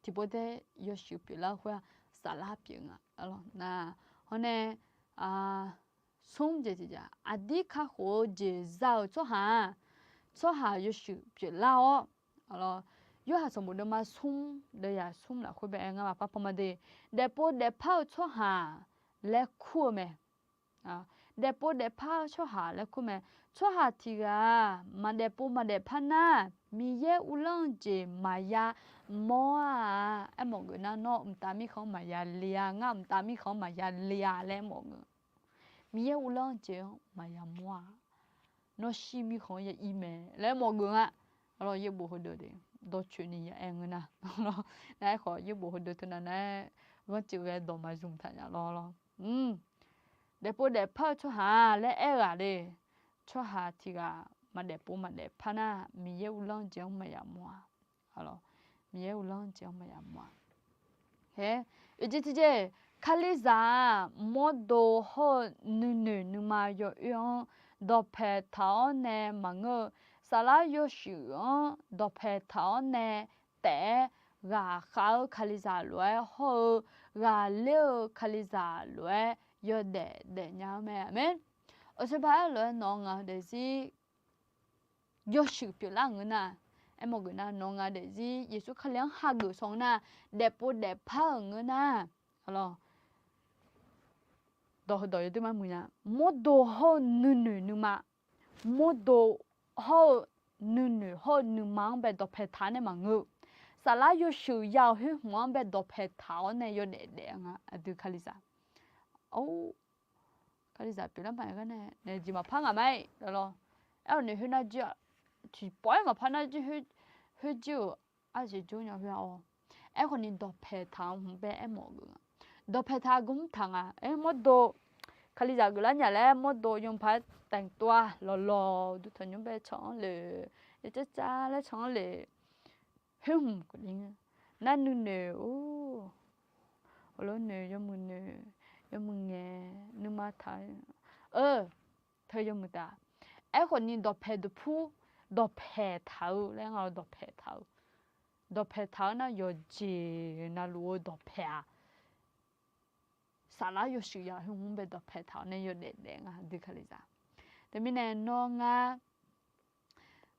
tiqpov taef-aer yawshuif pyeuflar-eu khoer-aq, saflar pyeuf nga. Nar, hawr nae, smr jeq tiqjeq, aqdir kakhof-eu jeq za-euq tsawrhaq-aq, tsawrhaq yawshuif pyeuflar-awr, Yorhaq sanqbof deuvma smr, deuvyaq smr lafkhoer bae-aer ngar maqpar pan ma de. Daefpov daefpar-eu tsawrhaq laer kur-eu mae. Daefpov daefpar-eu tsawrhaq laer kur mae. Tsawrhaq tiq ghaq-aq, maqdaefpov maqdaefpar nar, Miqyaer uvlanr-eu jeq maqya mawr-a. Aermawf geuf nar, nawr mqtav mirkhanq-anr maqya le-a, ngar mqtav mirkhanq-anr maqya le-a laer aermawf geuf. Miqyaer uvlanr-eu jeq-anr maqya mawr-a. Nawr shir mirkhanq-anr ya ir mae laer aermawf geuf nga. Yaerbof heudeuq de, dawqcoeni ya aer ngeur nar, nar aerkhawf yaerbof heudeuq teunav nav-aer ghanrcuif ghae dawq maqzmq taq nya lawr lawr. Daefpov daefpar-eu tsawrhaq laer aer-eu ghaq le. Tsawrhaq tiq ghaq maqdaefpov maqdaefpar nar, Miqyaer uvlanr-eu jeq-anr maqya mawr-a. Miqyaer uvlanr-eu jeq-anr maqya mawr-a. Oeqjeq tiqjeq, Kalizaq-aq mawrdo hawr-eu nuinoeq nuima yawoer-anr dawqpae taq-awr nae maqngeur-eu, saflar yawshuif-anr dawqpae taq-awr nae taef-aer ghaqkhav-eu Kalizaq lof-aer hawr-eu, ghaqler-eu Kalizaq lof-aer yawdaef daefnya-eu mae. Aqmeq. Aqsur ba aer-eu lof-aer nawq-eu ngaq-eu daefzir yawshuif pyeuflar-euq ngeur nar, aermawf geuf nar, nawr nga daefzir Yeqsur Kali-anr hageuf saw ngeur nar, daefpov daefpar-euq ngeur nar, alawq, dawq heudawq yawdui mar muiq nya. Mawrdo hawr-eu nuinoeq nuima, mawrdo hawr-eu nuinoeq hawr-eu nuima-anr bae dawqpae taq-awr nae maqngeur-eu, saflar yawshuif ya-euq khoer hmq-anr bae dawqpae taq-awr nae yawdaef daef-eu nga aqdui kalizaq. Or, kalizaq pyeuflar maqaer gar nae naeq jeq maqpar ngaq ma-ir lawlawr. Aer-awq naeq khoer nar jir-aq, tiqpawf-aer maqpar nar jir khoer jir-euq arjeq jawr nya khoer-a-awr. Aerkhawf ni dawqpae taq-anr hmq bae aermawf geuf nga. Dawqpae taq gmr taq nga. Aer mawrdo kalizaq geuflar nya laer mawrdo yawpaq-aer taeqtov-a lawqlawq dur tanqnymr bae can-anr le, yacav cav laer can-anr le. Khoer hmq nar nuinoeq-or, hawqlawr noeq yawmuiq noeq, yawmuiq ngaeq nuima taq-eu, teu yawmuiq taf. Aerkhawf ni dawqpae dawqpur, dawqpae taq-eu laer nga-eu dawqpae taq-eu, dawqpae taq-eu nar yawqjeq navluf-eu dawqpae-aq, saflar yawshuif ya-euq khoer hmq bae dawqpae taq-awr nae yawdaef daef nga aqdui kalizaq. Teumirnae nawr ngar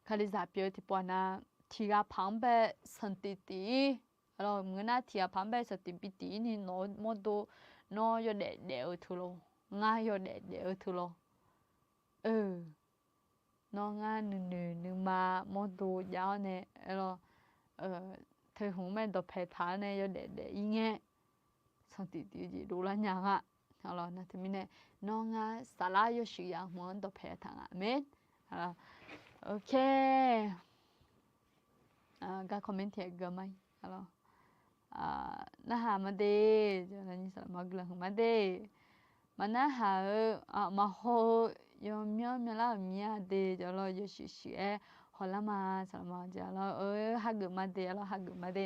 kalizaq pyeuf-eu tiqpawf nar, tiqghaq paq-anr bae sanqtif tif-ir, alawq maqngeur nar tiqghaq paq-anr bae sanqtif bi tif-ir ni nawq-eu mawrdo, nawr yawdaef daef-eu teu lawr, ngar yawdaef daef-eu teu lawr. Nawr ngar nuinoeq nuima mawrdo jav-awr nae, alawq, teu hmq mae dawqpae taq-awr nae yawdaef daef-ir ngae, sanqtif tif-eu jeq dovlar nya nga. Alawq nar teumirnae, nawr ngar saflar yawshuif ya hmq-anr dawqpae taq nga. Aqmeq. Alawq, ok. Gar comment tiqghaq gui ma-ir, alawq, narhaq ma de, nyi saqlaq ma guiqlanq huiq ma de, maqnarhaq-eu, maqhaw-eu, yawmyanr myanrlar-euq mir-a de, jawrlawr yawshuif shuif-aer hawlar ma, saqlaq ma jeq, alawq, hageuf ma de, alawq, hageuf ma de.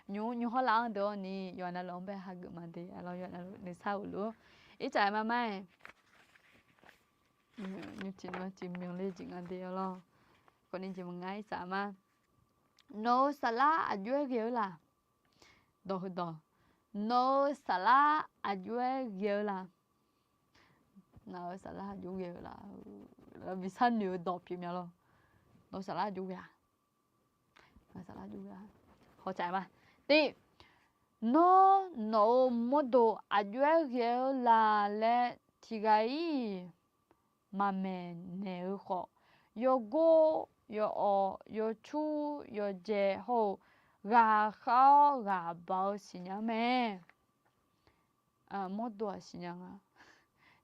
Nymr nymr hawrlav-anr deuq-awr ni yawqha navluf-anr bae hageuf ma de, alawq, yawqha navluf nuisar uq luf-ur. Irtsaq-aer ma ma-aer, nymr tiq nymr tiq myanr ler jeq nga de, alawq, khawfni jeq maqnga irtsaq ma. Nawq-eu saflar aqjox-aer ghae-eu la? Dawq heudawq, nawq-eu saflar aqjox-aer ghae-eu la? Nawq-eu saflar aqjox ghae-eu la? Lavbi sharnoeq-eu dawq pyeuf mya lawr. Nawq-eu saflar aqjox ghae-a? Saflar aqjox ghae-a? Hawtsaq ma. Tiq, nawr nawq-eu mawrdo aqjox-aer ghae-eu la laer tiqghaq-ir maqmaeq naeq-eu khawf, yawgor, yawawq, yawcur, yawjae hawr-eu ghaqkhav-awr ghaqbaq-eu siqnya-eu mae. Mawrdo-aq siqnya nga.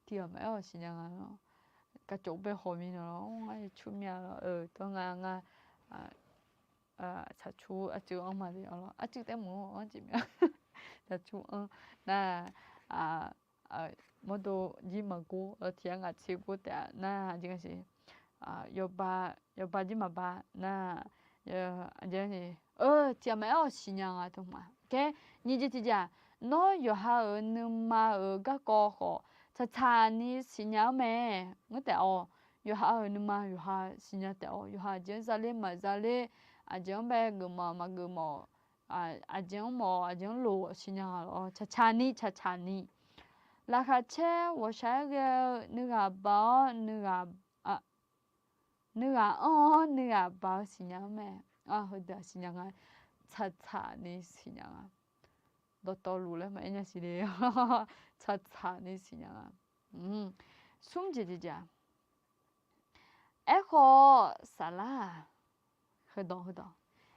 Tiqghaq maqaer-awq siqnya nga lawr. Kaqcof bae hawq mirnae lawr, ngar yawcur mya lawr, tawr nga nga, tsaqcur arcuiv anr ma le, arcuiv taef mq-anr anr jeq mya. Tsaqcur anr nar, mawrdo jir maqgor, tiqghaq ngaq tser gor taef-a nar, aqjeq nga siq, yawba jir maqba nar, aqjeq nga siq, tiqghaq maqaer-awq siqnya nga teu ma. Nyiq jeq tiqjeq-aq, nawr yawqha-euq nuima-euq garkawv khawf tsaqtsaq ni siqnya-eu mae. Ngeur taef-awq, yawqha-euq nuima yawqha siqnya taef-awq, yawqha aqjeq-anr zaler maqzaler, aqjeq-anr bae geufmawf maqgeufmawf, aqjeq-anr mawf aqjeq-anr lof siqnya nga lawr, tsaqtsaq ni tsaqtsaq ni. Laqkhaq caer ghawqshaq-aer ghae-eu nuighaq baq-awr nuighaq nuighaq anr-awr nuighaq baq-eu siqnya-eu mae. Heudeuq-aq siqnya nga, tsaqtsaq ni siqnya nga. Dawqtawvluf laer maqaer nya siq le. Tsaqtsaq ni siqnya nga. Smr jeq jeq jeq-aq, aerkhawf saflar-aq, heudawq heudawq,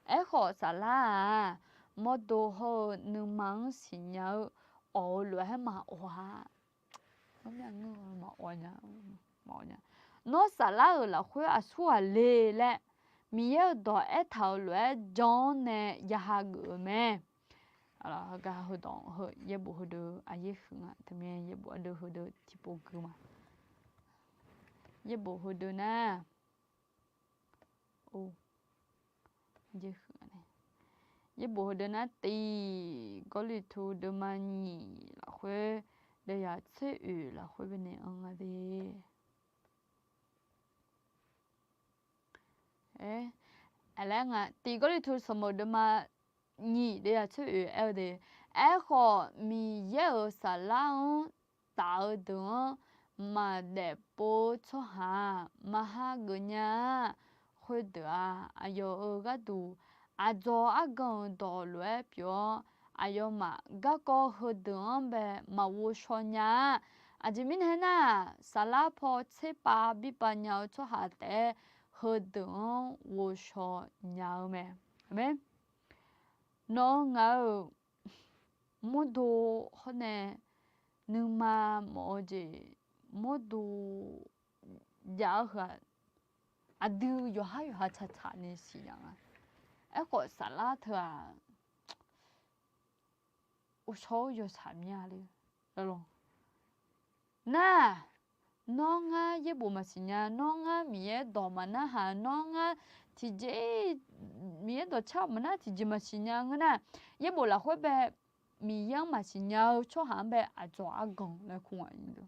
aerkhawf saflar-aq, mawrdo hawr-eu nuima-anr siqnya-eu awq-eu lof-aer maqawq-a. Nawr saflar-euq lafkhoer aqsur ghaq le laer Miqyaer-euq dawq aertaq-euq lof-aer jan-anr nae ya hageuf-eu mae. Gar heudawq heu yaerbof heudeuv aqyaer huiq nga, teumirnae yaerbof ardeuv heudeuv tiqpov gui ma. Yaerbof heudeuv nar, yaerbof heudeuv nar, tiq Gawrliqtu deuvma nyiq lafkhoer, deuvyaq tser oeq lafkhoer baenae anr nga de. Aer, aqlaer nga, tiq Gawrliqtu sanqbof deuvma nyiq deuvyaq tser oeq aer-eu de, aerkhawf Miqyaer-euq saflar-anr taf-eu deuq-anr maqdaef pov-eu tsawrhaq-aq, maq hageuf nya-a. khoerdeuq-aq, aqyawf-euq gharduq aqdzawq argan-euq dawq lof-aer pyeuf-awr, aqyawfmaf garkawv heudeuq-anr bae maqghov shaw nya-a. Aqjeq mirnae aernar, saflar paw tserpav birpav nya-eu tsawrhaq taef-aer heudeuq-anr ghovshaw nya-eu mae. Aqmeq. Nawr ngaq-euq mawrdo hawr nae nuima mawf-eu jeq mawrdo jav-eu heu-aq, aqdui yawqhar yawqha tsaqtsaq ni siqnya nga. Aerkhawf saflar teu-aq, ghovshaw-eu yawshaq mya le. Lawr, nar, nawr ngar yaerbof maqsiq nya, nawr ngar Miqyaer dawq maqnarhaq, nawr ngar tiqjeq, Miqyaer dawqcar maqnar tiqjeq maqsiq nya ngeur nar, yaerbof lafkhoer bae Miqyaer-anr maqsiq nya-eu tsawrhaq-anr bae aqdzawq argan laer kur nga.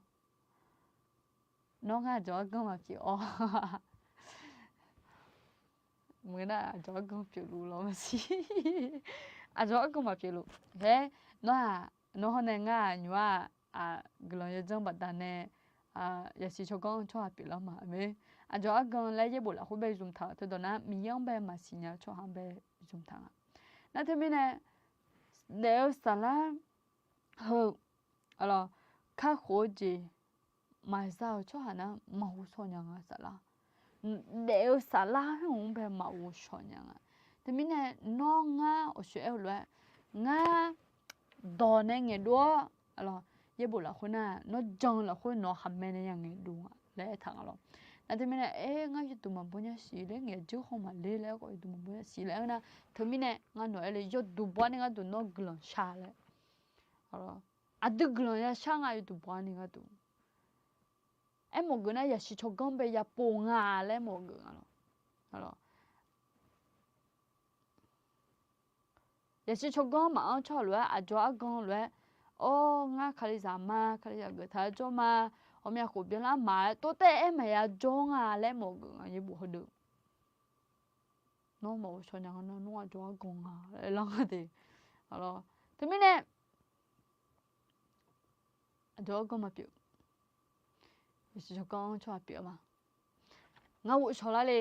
Nawr ngar aqdzawq argan maqpyeuf-awr, maqngeur nar aqdzawq argan pyeufluf lawr maqsiq. Aqdzawq argan maqpyeufluf. Aer, nawr-aq, nawr hawr nae ngar-aq nymq-aq, guiqlanq yawdzanr baqdanae yasiq tsawrganr-eu tsawrhaq pyeuflar ma. Aqmeq. Aqdzawq argan laer yaerbof lafkhoer bae zmqtaq-euq teudawq nar, Miqyaer-anr bae maqsiq nya-eu tsawrhaq-anr bae zmqtaq nga. Nar teumirnae, daef-eu saflar heu, kakhof-eu jeq maqza-euq tsawrhaq nar maqghov shaw nya nga saflar. Daef-eu saflar heu-anr bae maqghov shaw nya nga. Teumirnae nawr ngar awqshoe aer-eu lof-aer, ngar dawq nae ngaeqdov-awr, yaerbof lafkhoer nar, nawr jan-eu lafkhoer nawq khaqmae nae ya ngaeqdov nga laer aertaq nga lawr. Nar teumirnae, aer, ngar yawduq maqbaw nya siq laer, ngaeq jeur haw maqler laer, yawduq maqbaw nya siq laer aer nar, teumirnae ngar nawq aer le, yawduq baw-ar ni gharduq nawr guiqlanq shar laer. Aqdui guiqlanq ya shar nga, yawduq baw-ar ni gharduq. Aermawf geuf nar, yasiq tsawrganr bae ya pov nga laer mawf geuf nga lawr. Yasiq tsawrganr maqanr tsawrhaq lof-aer, aqdzawq argan lof-aer, awr, ngar kalizaq ma, kalizaq geuf taq-aer jawr ma, ghawqmya khof byanlar ma-aer tov taev-aer maqya jawr nga laer mawf geuf nga, yaerbof heudeuq. Nawr maqghov shaw nya nga nar, nawr aqdzawq argan nga laer lar nga de. Teumirnae, aqdzawq argan maqpyeuf. Yasiq tsawrganr-anr tsawrhaq pyeuf-eu ma. Ngar ghovshaw lar le.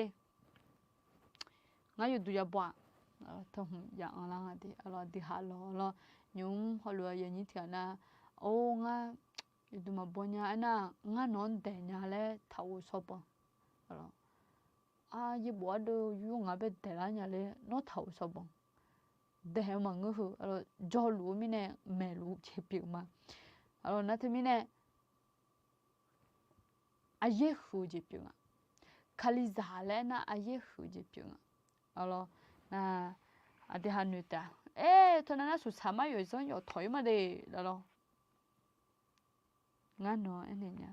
Ngar yawduq ya baw-aq, teuhmq ya anrlar nga de. Aqlawq, aqdui haq lawq lawr, nymq-mr hawluf-eu yawnyir tiq ghaq nar, or, ngar yawduq maqbaw nya aernar, ngar nawq-anr daeq nya laer taqghovshaw banq. Yaerbof ardeuv yur ngaq bae daeqlar nya laer nawr taqghovshaw banq. Daeq-eu maqngeur heu, jawrluf-eu mirnae maeqluf jeq pyeuf ma. Nar teumirnae, aqyaer huiq-eu jeq pyeuf nga. Kalizaq laer nar aqyaer huiq-eu jeq pyeuf nga. Aqlawq, nar, aqdui haq noeq taef-a. Aer, teunav nar suqsaq mar yawf zanr yawf tawq-ir ma de, lawr. Ngar nawq-anr aernaeq nya,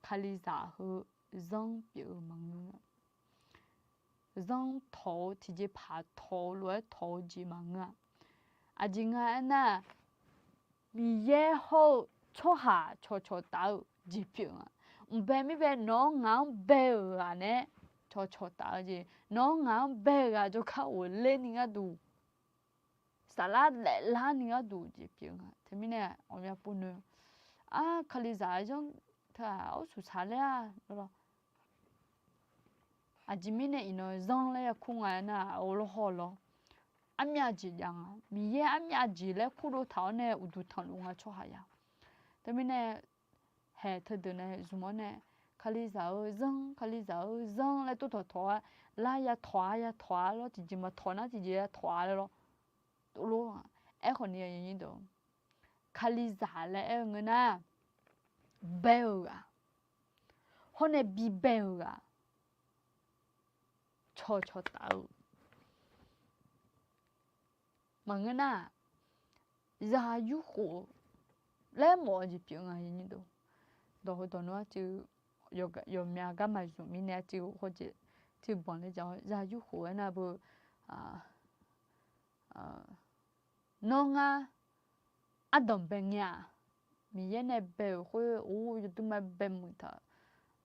kalizaq heu zanr pyeuf-eu maqngeur-a. Zanr tawq-eu tiqjeqpaq tawq-eu lof-aer tawq-eu jeq maqngeur-a. Aqjeq nga aernar, Miqyaer hawr-eu tsawrhaq cawqcawq taf-eu jeq pyeuf nga. Mqbae mirbae nawq-anr ngaq-anr bae-euq ghaq nae cawqcawq taf-eu jeq, nawq-anr ngaq-anr bae-euq ghaq jawrgar ghofler ni gharduq, saflar daeflar ni gharduq jeq pyeuf nga. Teumirnae ghawqmya pov noeq, ar, kalizaq zanr teu-aq, ar, suqsaq laer-a, lawr. Aqjeq mirnae iqnan zanr laer ya kur nga aernar, aqghawq lawr hawr lawr, armyav jeq jav nga. Miqyaer armyav jeq laer kurdov taq-awr nae uqduq tanqluf nga tsawrhaq ya. Teumirnae, haeq teudeuq nae zmq-awr nae, kalizaq-eu zanr, kalizaq-eu zanr laer tawq tawq tawq-ar, lar ya tawq-a, ya tawq-a lawr, tiqjeq maqtawq nar tiqjeq ya tawq-a laer lawr. Tov lor-a. Aerkhawf ni, kalizaq laer aer-eu ngeur nar, bae-euq ghaq, hawr nae bibae-euq ghaq, cawqcawq taf-eu maqngeur nar, zaq yurkhof-eu laer mawf-eu jeq pyeuf nga. Dawq heudawq nar arcuiv, yawqmya garma zmq mirnae arcuiv hawjeq, arcuiv banq ler ja-awr, zaq yurkhof aernar beu, nawr ngar ardanq bae ngae-aq, Miqyaer nae bae-euq khoer, or, yawduima bae muiq taq-euq,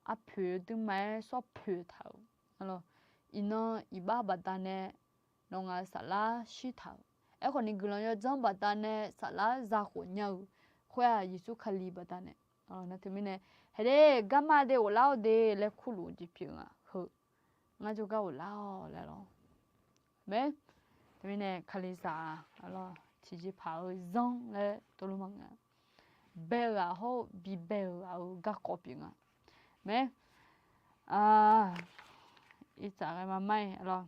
arpoeq yawduima-aer sawr poeq taq-euq, iqnan iqbax baqdanae nawq ngaq-euq saflar shir taq-euq, aerkhawf ni guiqlanq yawdzanr baqdanae saflar zakhof nya-euq khoer-aq, Yeqsur Kali baqdanae. Nar teumirnae, haeq de, garma de, ghoflar-awr de laer kurluf-eu jeq pyeuf nga heu. ngar jawrgar ghoflar-awq laer lawr. Mae, teumirnae kalizaq-aq, tiqjeqpaq-eu zanr laer tov lor ma nga. Bae-eu-aq hawr-eu bibae-eu ghaq-eu garkawv pyeuf nga. Mae, irtsaq ghae ma mar-ir lawr.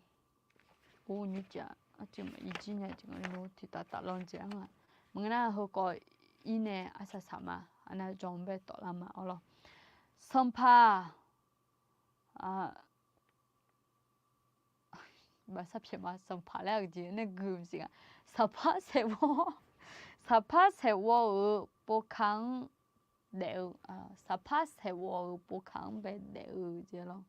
Or nymrcif-aq, arcuiv maqir jir nya jeq nga, tiqtaf taf lan jeq-anr nga. Maqngeur nar heukawv ir nae arsaq saq ma, arnav jawr bae tawflar ma-awr lawr. Sanqpaq Baqsar pyaeq ma, sanqpaq laer-aq jeq nae gui maqsiq nga. Saqpar saeqghawr, saqpar saeqghawr-euq povka-anr daef-eu, saqpar saeqghawr-euq povka-anr bae daef-eu jeq lawr.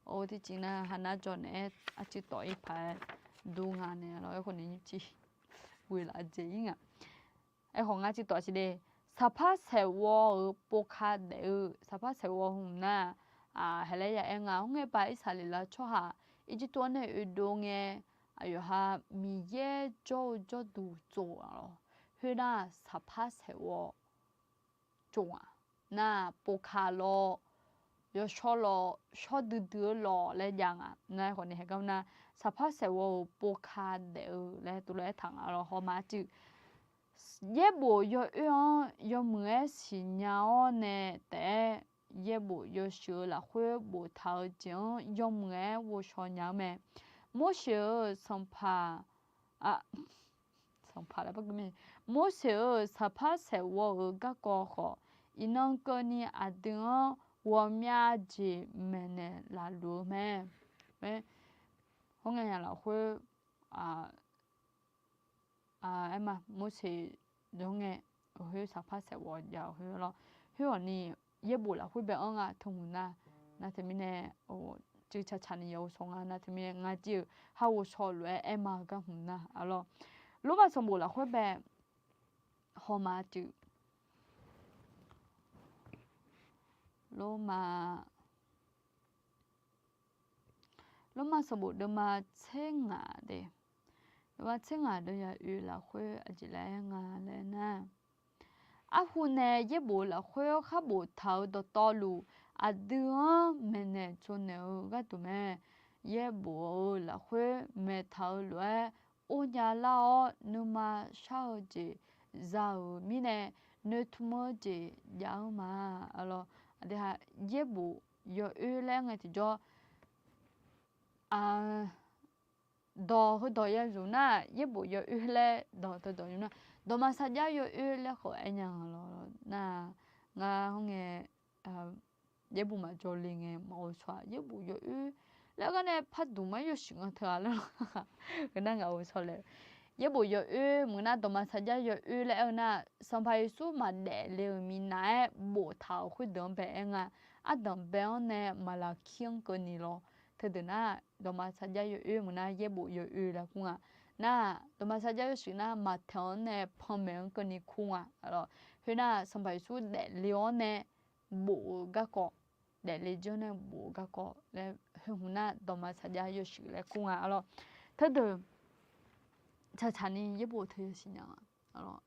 Or, tiqjeq nar haqnar jawr naeq-aer arcuiv tawf-ir paq-aer dur nga nae lawr, aerkhawf ni nymrcif ghoe laf jeq-ir nga. Aerkhawf ngar arcuiv tawf siq de. Saqpar saeqghawr-euq povka daef-eu, saqpar saeqghawr hmq nar, haqlaer ya aer nga, khoerngae baq Irsaqleqlav tsawrhaq Irjirtuv-anr nae oedov ngae, aqyawf ha Miqyaer jawr-eu jawrduq tsov-aq lawr. Khoernar saqpar saeqghawr tsov nga. Nar povka lawr, yawshawr lawr, shawr duidui-eu lawr laer jav nga. Nar aerkhawf ni heugar nar, saqpar saeqghawr-euq povka daef-eu laer tov lof-aer taq nga lawr. Hawma arcuiv, yaerbof yawoer-anr yawmuiq-aer siqnya-awr nae taef-aer, yaerbof yawshuif-eu lafkhoer boftaq-eu jeq-anr yawmuiq-aer ghovshaw nya-eu mae. Morseq-euq sanqpaq, sanqpaq laer, Morseq-euq saqpar saeqghawr-euq garkawv khawf, iqnan keuvni aqdui-anr ghawqmya jeq maeqnaeq laf luf-eu mae. Khoerngae lafkhoer aer ma, Morseq dawr ngae, khoer saqpar saeqghawr jav-eu khoer lawr. Khoer-awq ni yaerbof lafkhoer bae-anr nga teu hmq nar, nar teumirnae cuiv caqcaq ni ya ghovshaw nga nar teumirnae ngar jir-eu ha ghovshaw lof-aer aer ma-eu gar hmq nar-aq lawr. Lormav sanqbof lafkhoer bae hawma arcuiv, Lormav Lormav sanqbof deuvma tser ngaq de, deuvma tser ngaq deuv yaq oe lafkhoer aqjeq laer aer nga laer nar, arhu nae yaerbof lafkhoer khar boftaq-euq dawqtawvluf, aqdui-anr maeqnaeq tsovnaeq-eu gharduq mae. Yaerbof-euq lafkhoer maeqtaq-eu lof-aer or nya lar-awr, nuima shar-eu jeq za-euq mirnae, noeqtmq-eu jeq jav-eu ma. Aqlawq, aqdui-aq, yaerbof yawoer laer aer ngae tiqjawr, dawq heudawq ya zmq nar, yaerbof yawoer laer dawq teudawq zmq nar, dawqma sarjax yawoer laer khawf aer nya lawr nar, ngar hawr ngae, yaerbof maqjawr le ngae maqghovshaw-aq, yaerbof yawoer laer gar nae par duq mar yawshuif nga teu-a laer lawr. Heu nar ngaq ghovshaw le. Yaerbof yawoer meuq nar, dawqma sarjax yawoer laer aer-eu nar, Sanqpaq Yeqsur maqdaef le-euq minav-aer boftaq-euq khoerdeuq-anr bae aer nga. Ardanq bae-anr nae Maqlaqkir-anr keuvni lawr. Teudeuq nar, dawqma sarjax yawoer meuq nar yaerbof yawoer laer kur nga. Nar, dawqma sarjax yawshuif nar, Maqtaeq-anr nae panmaeq-anr keuvni kur nga. Khoernar, Sanqpaq Yeqsur daefle-awr nae bof-eu garkawv, daefle jir-anr nae bof-eu garkawv laer heu hmq nar, dawqma sarjax yawshuif laer kur nga lawr. Teudeuq caqcaq ni yaerbof teu yawshuif nya nga.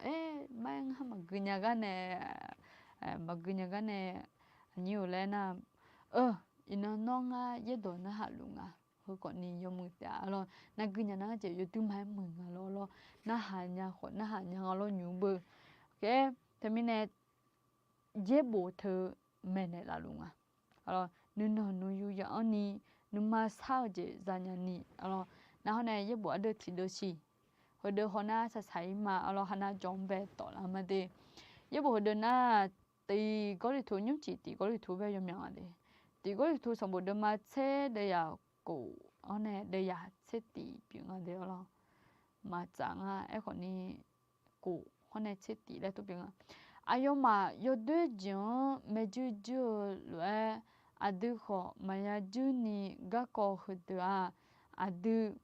Aer, mar-aer ngar maqgui nya gar nae, maqgui nya gar nae, aqnyir-euq laer nar, iqnan nawr ngar yaerdawq narhaq luf nga. Heukhawf ni yawmuiq taef-a lawr. Nargui nya nar jeq yawduir ma-aer muiq nga lawr lawr. Narhaq nya khawf narhaq nya nga lawr nymq-mr beu. Teumirnae yaerbof teu maeqnaeq laf luf nga. Nuinanq nuiyu ya-anr ni, nuima shar-eu jeq zanya ni. Nar hawr nae yaerbof ardeuv tiqdeuv siq. Heudeuv haw nar saqsaq-ir ma. Aqlawq, haqnar jawr-anr bae tawflar ma de. Yaerbof heudeuv nar, tiq Gawrliqtu, nymrcif tiq Gawrliqtu bae yawmyaq nga de. Tiq Gawrliqtu sanqbof deuvma tser deuv yaq kof-awr nae deuv yaq tser tiq pyeuf nga de lawr. Maqtsaf nga. Aerkhawf ni, kof hawr nae tser tiq laer tov pyeuf nga. Aqyawfmaf yawdoer jeq-anr maeq juir juir-eu lof-aer, aqdui khawf maqya juir ni garkawv heudeuq-aq, aqdui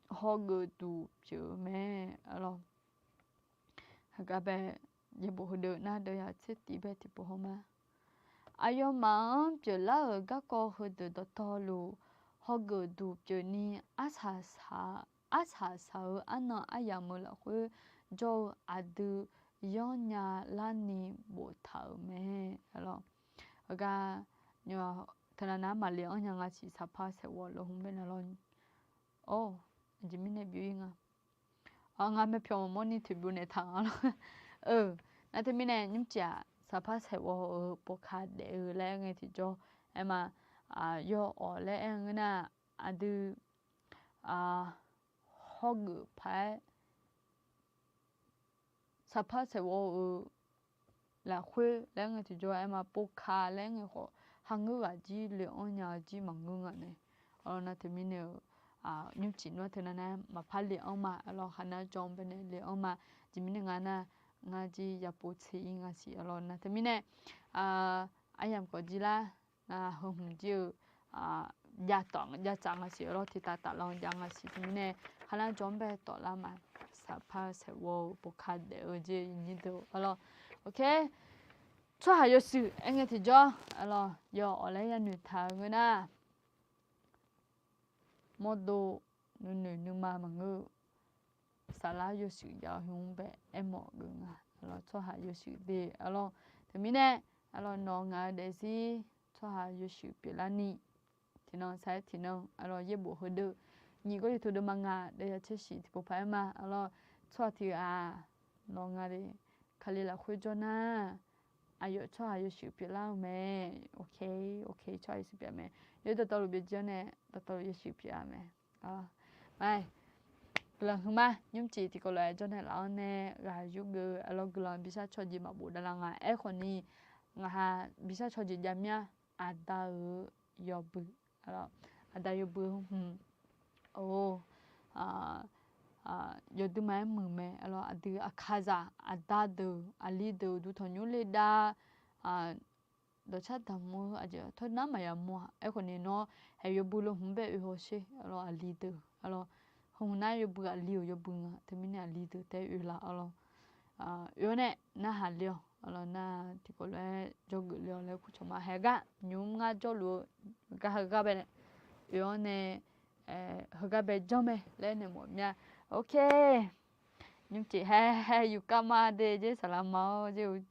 hawgeuf duq pyeuf-eu mae. Aqlawq, heugar bae, yaerbof heudeuv nar deuv yaq tser tiq bae tiqpov haw ma. Aqyawfmaf-anr pyeuflar-euq garkawv heudeuq dawqtawvluf, hawgeuf duq pyeuf ni, arsaq saq-eu arnan aryamq-eu lafkhoer jawr-eu aqdui yanrnya larni boftaq-euq mae. Heugar, nymr-aq, teunav nav-anr maqle anr nya nga siq, saqpar saeqghawv lafhmq baenae lawr. Or, aqjeq mirnae byov-ir nga. Ngar myavpyawq mawrni toeqbyov naeqtaq nga lawr. Eu, nar teumirnae nymrcif-aq, saqpar saeqghawv-euq povka daef-eu laer aer ngae tiqjawr, aerma, yawawq laer aer-eu ngeur nar, aqdui, hawgeuf paq-aer, saqpar saeqghawv-euq lafkhoer laer ngae tiqjawr, aerma povka laer ngae khawf, kharngeur ghaq jir le anr nya jir maqngeur nga nae. Arlawr nar teumirnae-euq, nymrcif nmr teunav nar maqpar le anr ma. Arlawr khaqnar jawr-anr baenae le anr ma. Aqjeq mirnae nga nar, ngar jir yapov tser-ir nga siq. Arlawr nar teumirnae, aryamq khawf jir lar, ngar heu hmq jir-eu, javtsaf nga siq. Arlawr tiqtaf taflanq jav nga siq teumirnae, khaqnar jawr-anr bae tawflar ma. Saqpar saeqghawv-euq povka daef-eu jeq iqnyir deuq arlawr. Ok. Tsawrhaq yawshuif aer ngae tiqjawr, arlawr yawawq laer yanoeq taq-eu ngeur nar, mawrdo nuinoeq nuima maqngeur-eu, saflar yawshuif jav-eu hmq-anr bae aermawf geuf nga. Arlawr tsawrhaq yawshuif de arlawr. Teumirnae, arlawr nawq ngaq-eu daefzir tsawrhaq yawshuif pyeuflarni, tiqnan sar-aer tiqnan, arlawr yaerbof heudeuq, nyiq gawr yawtov deuvma ngaq daef ya tser shiq tiqpov paq-aer ma. Arlawr tsawrhaq tiq ghaq nawq nga de, Kali lafkhoer jawr nar, aqyawf tsawrhaq yawshuif pyeuflar-eu mae. Ok, ok, tsawrhaq yawshuif pyeuf mae. Yawr dawqtawvluf byaerdzae-awr nae dawqtawvluf yawshuif pyeuf-a mae. Guiqlanq hmq ma, nymrcif tiqkawv lof-aer jawr nae laf-awr nae ghaq yurgeuf, arlawr guiqlanq bishar cawjeq maqbof davlar nga. Aerkhawf ni, ngaqha bishar cawjeq jav mya, aqda-euq yawbui, aqda yawbui hmq, or, yawduima-aer muiq mae. Arlawr aqdui aqkaqzaq aqda deuq aqli deuq uqduq tanqnymr le dav, dawqcar daqmur-eu aqjeq tawrnar maqya mawr-a. Aerkhawf ni nawr haeq yawbui lafhmq bae oe hawsher. Arlawr aqli deuq, arlawr hmq nar yawbui aqli-euq yawbui nga. Teumirnae aqli deuq taef-aer oe la arlawr. Oe-awr nae narhaq le-awq. Arlawr nar tiqkawv lof-aer jawrgeuf le-awq laer kurcawq ma. Haeq gar nymr ngar jawrluf-eu gar heugar bae nae oe-awr nae, heugar bae janr mae laer naeq mawf mya. Ok. Nymrcif haer haer yufkar ma de, jer saqlaq ma-awr jer,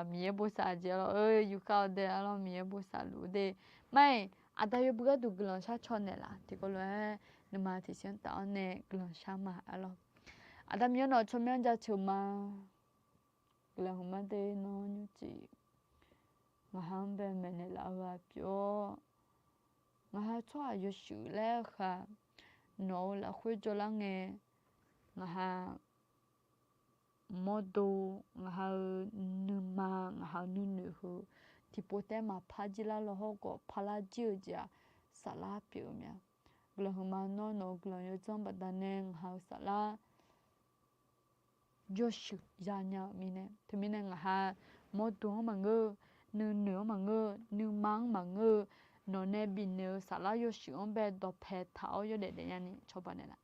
Miqyaer bosav jeq arlawr, yufkar-eu de arlawr, Miqyaer bosav luf de. Mar-iq, aqda yawbui gharduq guiqlanq shar caw naeqlaf tiqkawv lof-aer, nuima tiqsiq-anr taf-awr nae guiqlanq shar ma arlawr. Aqda Miqyaer nawq tsawrmyanr jaceuq ma. Guiqlanq hmq ma de nawr nymrcif ngaqha-anr bae maeqnaeq laf-eu ghaq pyeuf-awr, ngaqha tsawrhaq yawshuif laer-eu khaq, nawq-euq lafkhoer jawrlar ngae, ngaqha mawrdo, ngaqha-euq nuima, ngaqha-euq nuinoeq heu tiqpov taef-aer maqpar jir lar law hawr khawf parlar jir-eu jeq-aq, saflar pyeuf-eu mya. Guiqlanq hmq ma nawr nawq-euq guiqlanq yawdzanr baqdanae ngaqha-euq saflar yawshuif yanya-euq mirnae, teumirnae ngaqha mawrdo-anr maqngeur-eu, nuinoeq-anr maqngeur-eu, nuima-anr maqngeur-eu, nawq nae bifnaeq-eu saflar yawshuif-anr bae dawqpae taq-awr yawdaef daefnya ni cawba naeqlaf.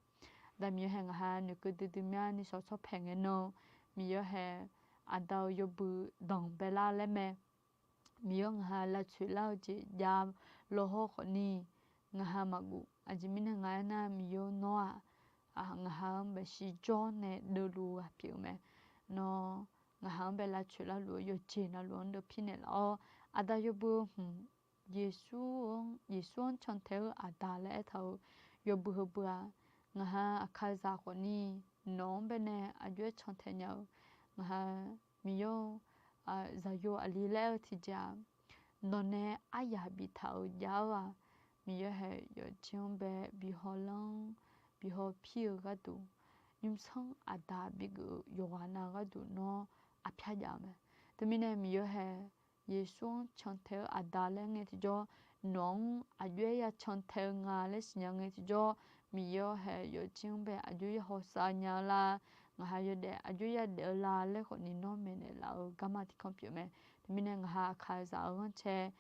Aqda Miqyaer haeq ngaqha noeqkeuv duidui myanr ni shawr tsawrpaeq ngae nan, Miqyaer haeq aqda-euq yawbui danqbae lar laer mae. Miqyaer ngaqha lavtsoeq lar-eu jeq jav law hawr khawf ni, ngaqha maqguv. Aqjeq mirnae nga aernar, Miqyaer nawr-aq, ngaqha-anr bae shirjawr nae deuvluf-eu ghaq pyeuf-eu mae. Nawr ngaqha-anr bae lavtsoeq larluf-eu yawqjeq navluf-anr deuvpir naeqlaf-awr, aqda yawbui hmq, Yeqsur-anr, Yeqsur-anr cantae-eu aqda laer aertaq-euq yawbui heubui-aq, ngaqha aqkaqzaq khawf ni nawq-anr bae nae aqjox-aer cantae nya-eu, ngaqha Miqyaer-or, zaqyo aqli laer aer-eu tiqjeq-aq, nawq nae aryaq biftaq-euq jav-eu-aq, Miqyaer haeq yawqjeq-anr bae bihaw lanr, bihaw pir-eu gharduq, nymrsanr aqda bigeuf-eu yawqghaq nav gharduq nawr arpyar jav-eu mae. Teumirnae Miqyaer haeq Yeqsur-anr cantae-eu aqda laer ngae tiqjawr, nawq-anr aqjox-aer ya cantae-eu nga laer siqnya ngae tiqjawr, Miqyaer haeq yawqjeq-anr bae aqjox ya hawsav nya-eu la, ngaqha yawdaef aqjox ya daef-eu la laer khawf ni nawr maeqnaeq laf-eu garma tiqkanr pyeuf mae. Teumirnae ngaqha aqkaqzaq-euq ghanrcae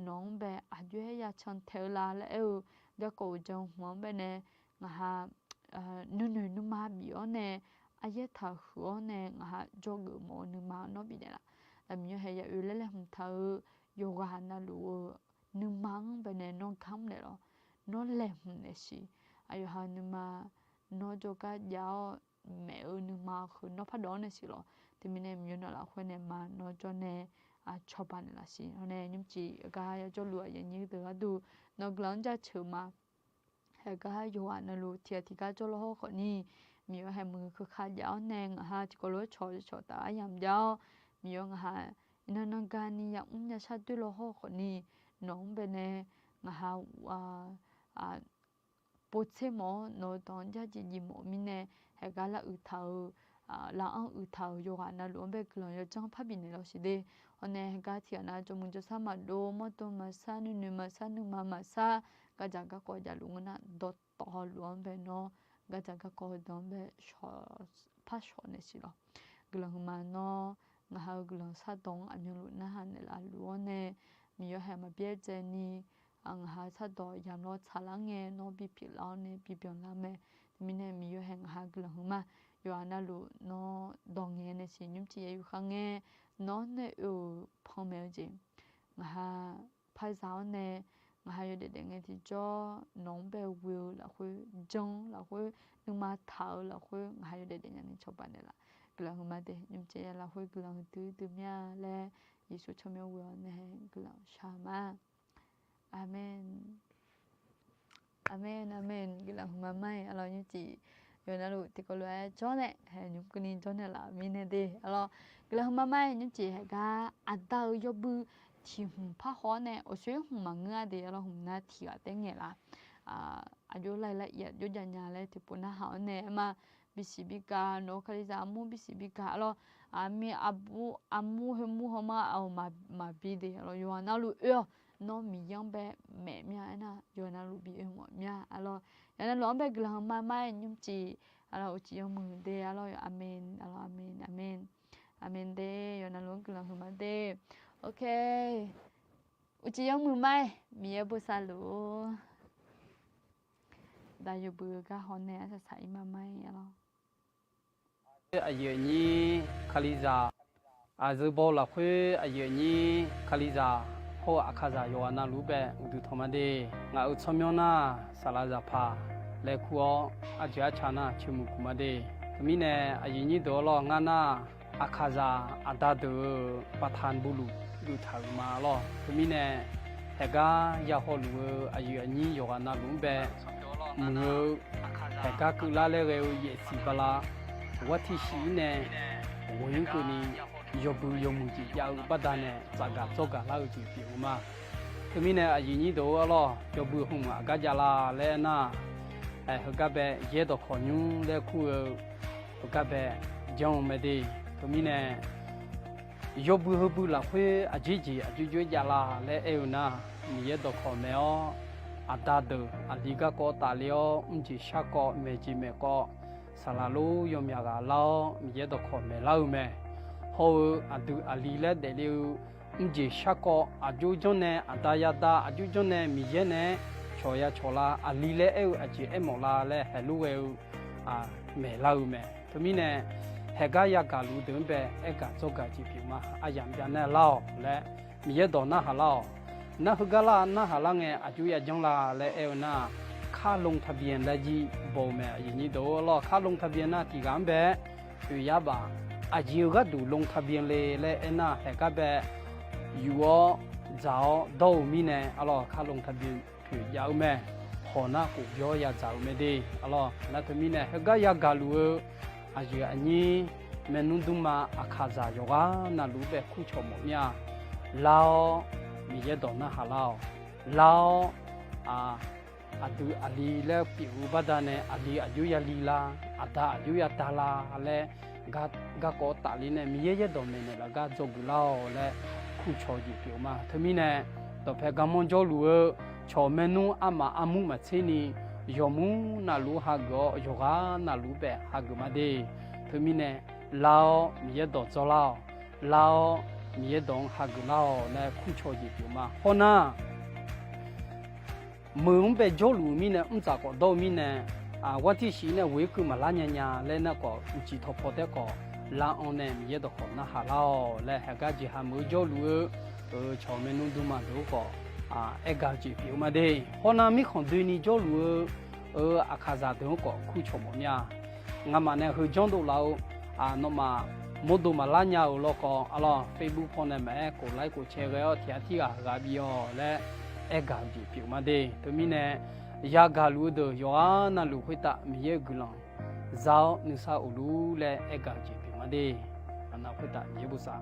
nawq-anr bae aqjox-aer ya cantae-eu la laer aer-eu garkawv uqdzan hmq-anr bae nae ngaqha nuinoeq nuima bif-awr nae, aryaer taqhuiq-awr nae ngaqha jawrgeuf mawf-eu nuima nawr bifnaeq laf. Aqmiqyaer haeq ya oe laer laeqhmq taq-eu yawqghaq navluf-eu nuima-anr bae nae nawr gar mrnaeq lawq. Nawr laeqhmq naeq siq. Aqyawf ha nuima nawr jawrgar jav-awr, maef-eu nuima heu nawr pardawv-anr nae siq lawq. Teumirnae Miqyaer nawq lafkhoer nae ma nawr jawr nae cawba naeqlaf siq. Hawr nae nymrcif gar yajawrluf aqyuif aqnyir deuq gharduq nawq-eu guiqlanq-anr jaceuq ma. Haegar yawqghaq navluf tiqghaq tiqgar jawrlawr hawr khawfni, Miqyaer haeq muiq keuka jav-awr nae ngaq ha tiqkawv lof-aer cawq cawq taf-aer yamq jav-awr, Miqyaer ngaq ha iqnan nan gani yamr yashar doer law hawr khawfni, nawq-anr baenae ngaq ha povtser mawf-awr nawq-eu dawq-anr jarjeq jeq mawf mirnae, haegar lar uiq taq-euq, lar-anr uiq taq-euq yawqghaq navluf-anr bae guiqlanq yawdzanr parbif naeqlaf siq de. Hawr nae haegar tiqghaq nav jawrmuiq jawrshar maqdov, mawrdo maqsar, nuinoeq maqsar, nuima maqsar, gardzaq garkawv javluf ngeur nar, dawqtawvluf-anr bae nawr gardzaq garkawv heudeuq-anr bae shawq, par shawq naeq siq lawq. Guiqlanq huiqma nawr, ngaq ha-eu guiqlanq shardawq-anr aqmyanluf narhaq naeqlaf luf-awr nae, Miqyaer haeq maqbyaerdzaeni, ngaq ha shardawq yamq lawr tsaqlar ngae nawr bipyeuf lar-awr nae bibyan lar mae. Teumirnae Miqyaer haeq ngaq ha guiqlanq huiqma, yawqghaq navluf nawr dawq ngaeq naeq siq, nymrcif yaeq yufkhav ngae nawr nae oe-euq panmaeq-eu jeq ngaq ha par za-awr nae, ngaq ha yawdaef daef ngae tiqjawr nawq-anr bae ghoe-eu lafkhoer, jan-eu lafkhoer, nuima taq-eu lafkhoer ngaq ha yawdaef daef nyani cawba naeqlaf. Guiqlanq huiqma de, nymrcif ya lafkhoer guiqlanq huiqdui dui mir-a laer Yeqsur tsawrmyanr ghoe-awr nae guiqlanq shar ma. Aqmeq. Aqmeq, aqmeq. Guiqlanq huiqma ma-iq arlawr nymrcif yawqghaq navluf tiqkawv lof-aer jawr nae haeq nymr keuvni jawr naeqlaf mirnae de arlawr. Guiqlanq huiqma ma-iq nymrcif haeqgar aqda-euq yawbui tiq hmq parhaw-awr nae awqsoer hmq maqngeur-a de arlawr, hmq nar tiq ghaq taef ngaeq laf. Aqjox lar-iq lar-iq aqjox jav nya laer tiqpov narhaq-awr nae aerma bisiq bigaq, nawq-eu kalizaq armur bisiq bigaq arlawr. Aqmir aqbur armur khoermur hawma-awq maqbi de arlawr, yawqghaq navluf oe-awq. Nawr Miqyaer-anr bae maef mir-a aernar, yawqghaq navluf bi oe mawf mir-a arlawr. Yawqghaq navluf-anr bae guiqlanq huiqma ma-iq nymrcif arlawr, uqcif yawmuiq de arlawr, aqmeq arlawr, aqmeq, aqmeq. Aqmeq de, yawqghaq navluf-anr guiqlanq huiqma de. Ok. Uqcif yawmuiq ma-iq Miqyaer bosav luf-or. Aqda yawbui-eu gar haw nae arsaq saq-ir ma ma-iq arlawr. Aqyuif aqnyir kalizaq, aqzeu baw lafkhoer aqyuif aqnyir kalizaq hawr-eu aqkaqzaq yawqghaq navluf-ur bae uqduq tanq ma de. Ngaq-euq tsawrmyanr nar saqlaq zaqpaq laer kur-awr, arjeuq arca nar ceumuiq kuq ma de. Teumirnae aqyuif nyir deuq-awr lawr, ngar nar aqkaqzaq aqda deuq-euq baqtanq buluf duftaq-euq ma lawr. Teumirnae haeqgar ya hawluf-eu aqyuif aqnyir yawqghaq navluf-anr bae muiq-eu haeqgar keuvlar laer ghae-eu yaefsiq bala war tirshif-ir nae ghoe-ir keuvni yawbui yawmuiq jeq jav-eu baqdanae tsafgaq dzawrgaq lar-eu jeq pyeuf-eu ma. Teumirnae aqyuif nyir deuq-or arlawr, yawbui hmq meuq aqgar jav la laer aernar, heugar bae yaer dawqkawq nymr laer kur-eu heugar bae janr-eu mae de. Teumirnae yawbui heubui lafkhoer aqjeq jeq aqjox jov-aer jav la laer aer-eu nar, Miqyaer dawqkawq maeq-awr, aqda deuq aqli garkawv tafle-awr mrjeq sharkawv maeqjeq maeqkawv saqlaq lor yawmyaq ghaq lar-awr Miqyaer dawqkawq maeqlar-eu mae. Hawr-eu aqdui aqli laer daefle-eu mrjeq sharkawv aqjox janr nae aqda yada aqjox janr nae Miqyaer naeq-aer cawq ya cawq la, aqli laer aer-eu aqjeq aermawf la laer haeqlof ghae-eu maeqlar-eu mae. Teumirnae haeqgar yagaq luf-eu deuq-anr bae aergaq dzawrgaq jeq pyeuf ma. Aryamq jav nar lar-awq laer Miqyaer dawq narhaq lar-awq. Nar heugar lar narhaq lar ngae aqjox ya janr la laer aer-eu nar, ค่าลงทะเบียน laer jir baw-eu mae. Aqyuif nyir deuq-or lawr, ค่าลงทะเบียน nar tiq ghaq-anr bae oeq yar baf. Aqjeq-eu gharduq ลงทะเบียน le laer aernar, haeqgar bae yuf-awr dzaq-awr dawr-eu mirnae arlawr, ค่าลงทะเบียน pyeufjav-eu mae. Hawq nar khof byawr ya dzaq-eu mae de arlawr. Nar teumirnae heugar yagaq luf-eu aqyuif aqnyir maernmr dmrma aqkaqzaq yawqghaq navluf-ur bae kurcawq mawf mir-a. Lar-awr Miqyaer dawq narhaq lar-awq. Lar-awr aqdui aqli laer pyeuf-eu baqdanae aqli aqjox ya li la, aqda aqjox ya da la laer garkawv tafle nae Miqyaer yaerdawq maeqnaeq laf gar dzawgeuf lar-awq laer kurcawq jeq pyeuf-eu ma. Teumirnae dawqpae garmanr jawrluf-eu cawq maernmr armaf armur maqtser ni yawqmur navluf-ur hageuf-awr yawqghaq navluf-ur bae hageuf ma de. Teumirnae lar-awr Miqyaer dawq dzawrlar-awq. Lar-awr Miqyaer dawq-anr hageuf lar-awq laer kurcawq jeq pyeuf ma. Hawnar meuq-anr bae jawrluf-eu mirnae mrtsaf khawf dawr-eu mirnae, ghar tirshif nae ghoeq-ir keuv maqlar nya nya laer nar khawf, uqcif tawqpaw tae khawf lar-anr nae Miqyaer dawqkawq narhaq lar-awq laer haeqgar jeqha meuq-eu jawrluf-eu cawq maernmr dmrma deuq-anr khawf aergaq-eu jeq pyeuf-eu ma de. Hawnar mirkhanq doeni jawrluf-eu aqkaqzaq deuq-anr khawf kurcawq mawf mir-a. Ngamaf nae heu janrdov laf-eu nawmaf Mawrdo maqlar nya-euq lawkhawf, arlawr, Facebook paw nae maqaer, khof like khof cae ghae-awr tiq ghaq tirghaq ghaq bif-awq laer aer gaq-eu jeq pyeuf ma de. Teumirnae, yagaq luf-eu deuq yawqghaq navluf khoertav Miqyaer-euq guiqlanq za-awr nuisar of lur laer aer gaq-eu jeq pyeuf ma de. Aqnav khoertav Miqyaer bosav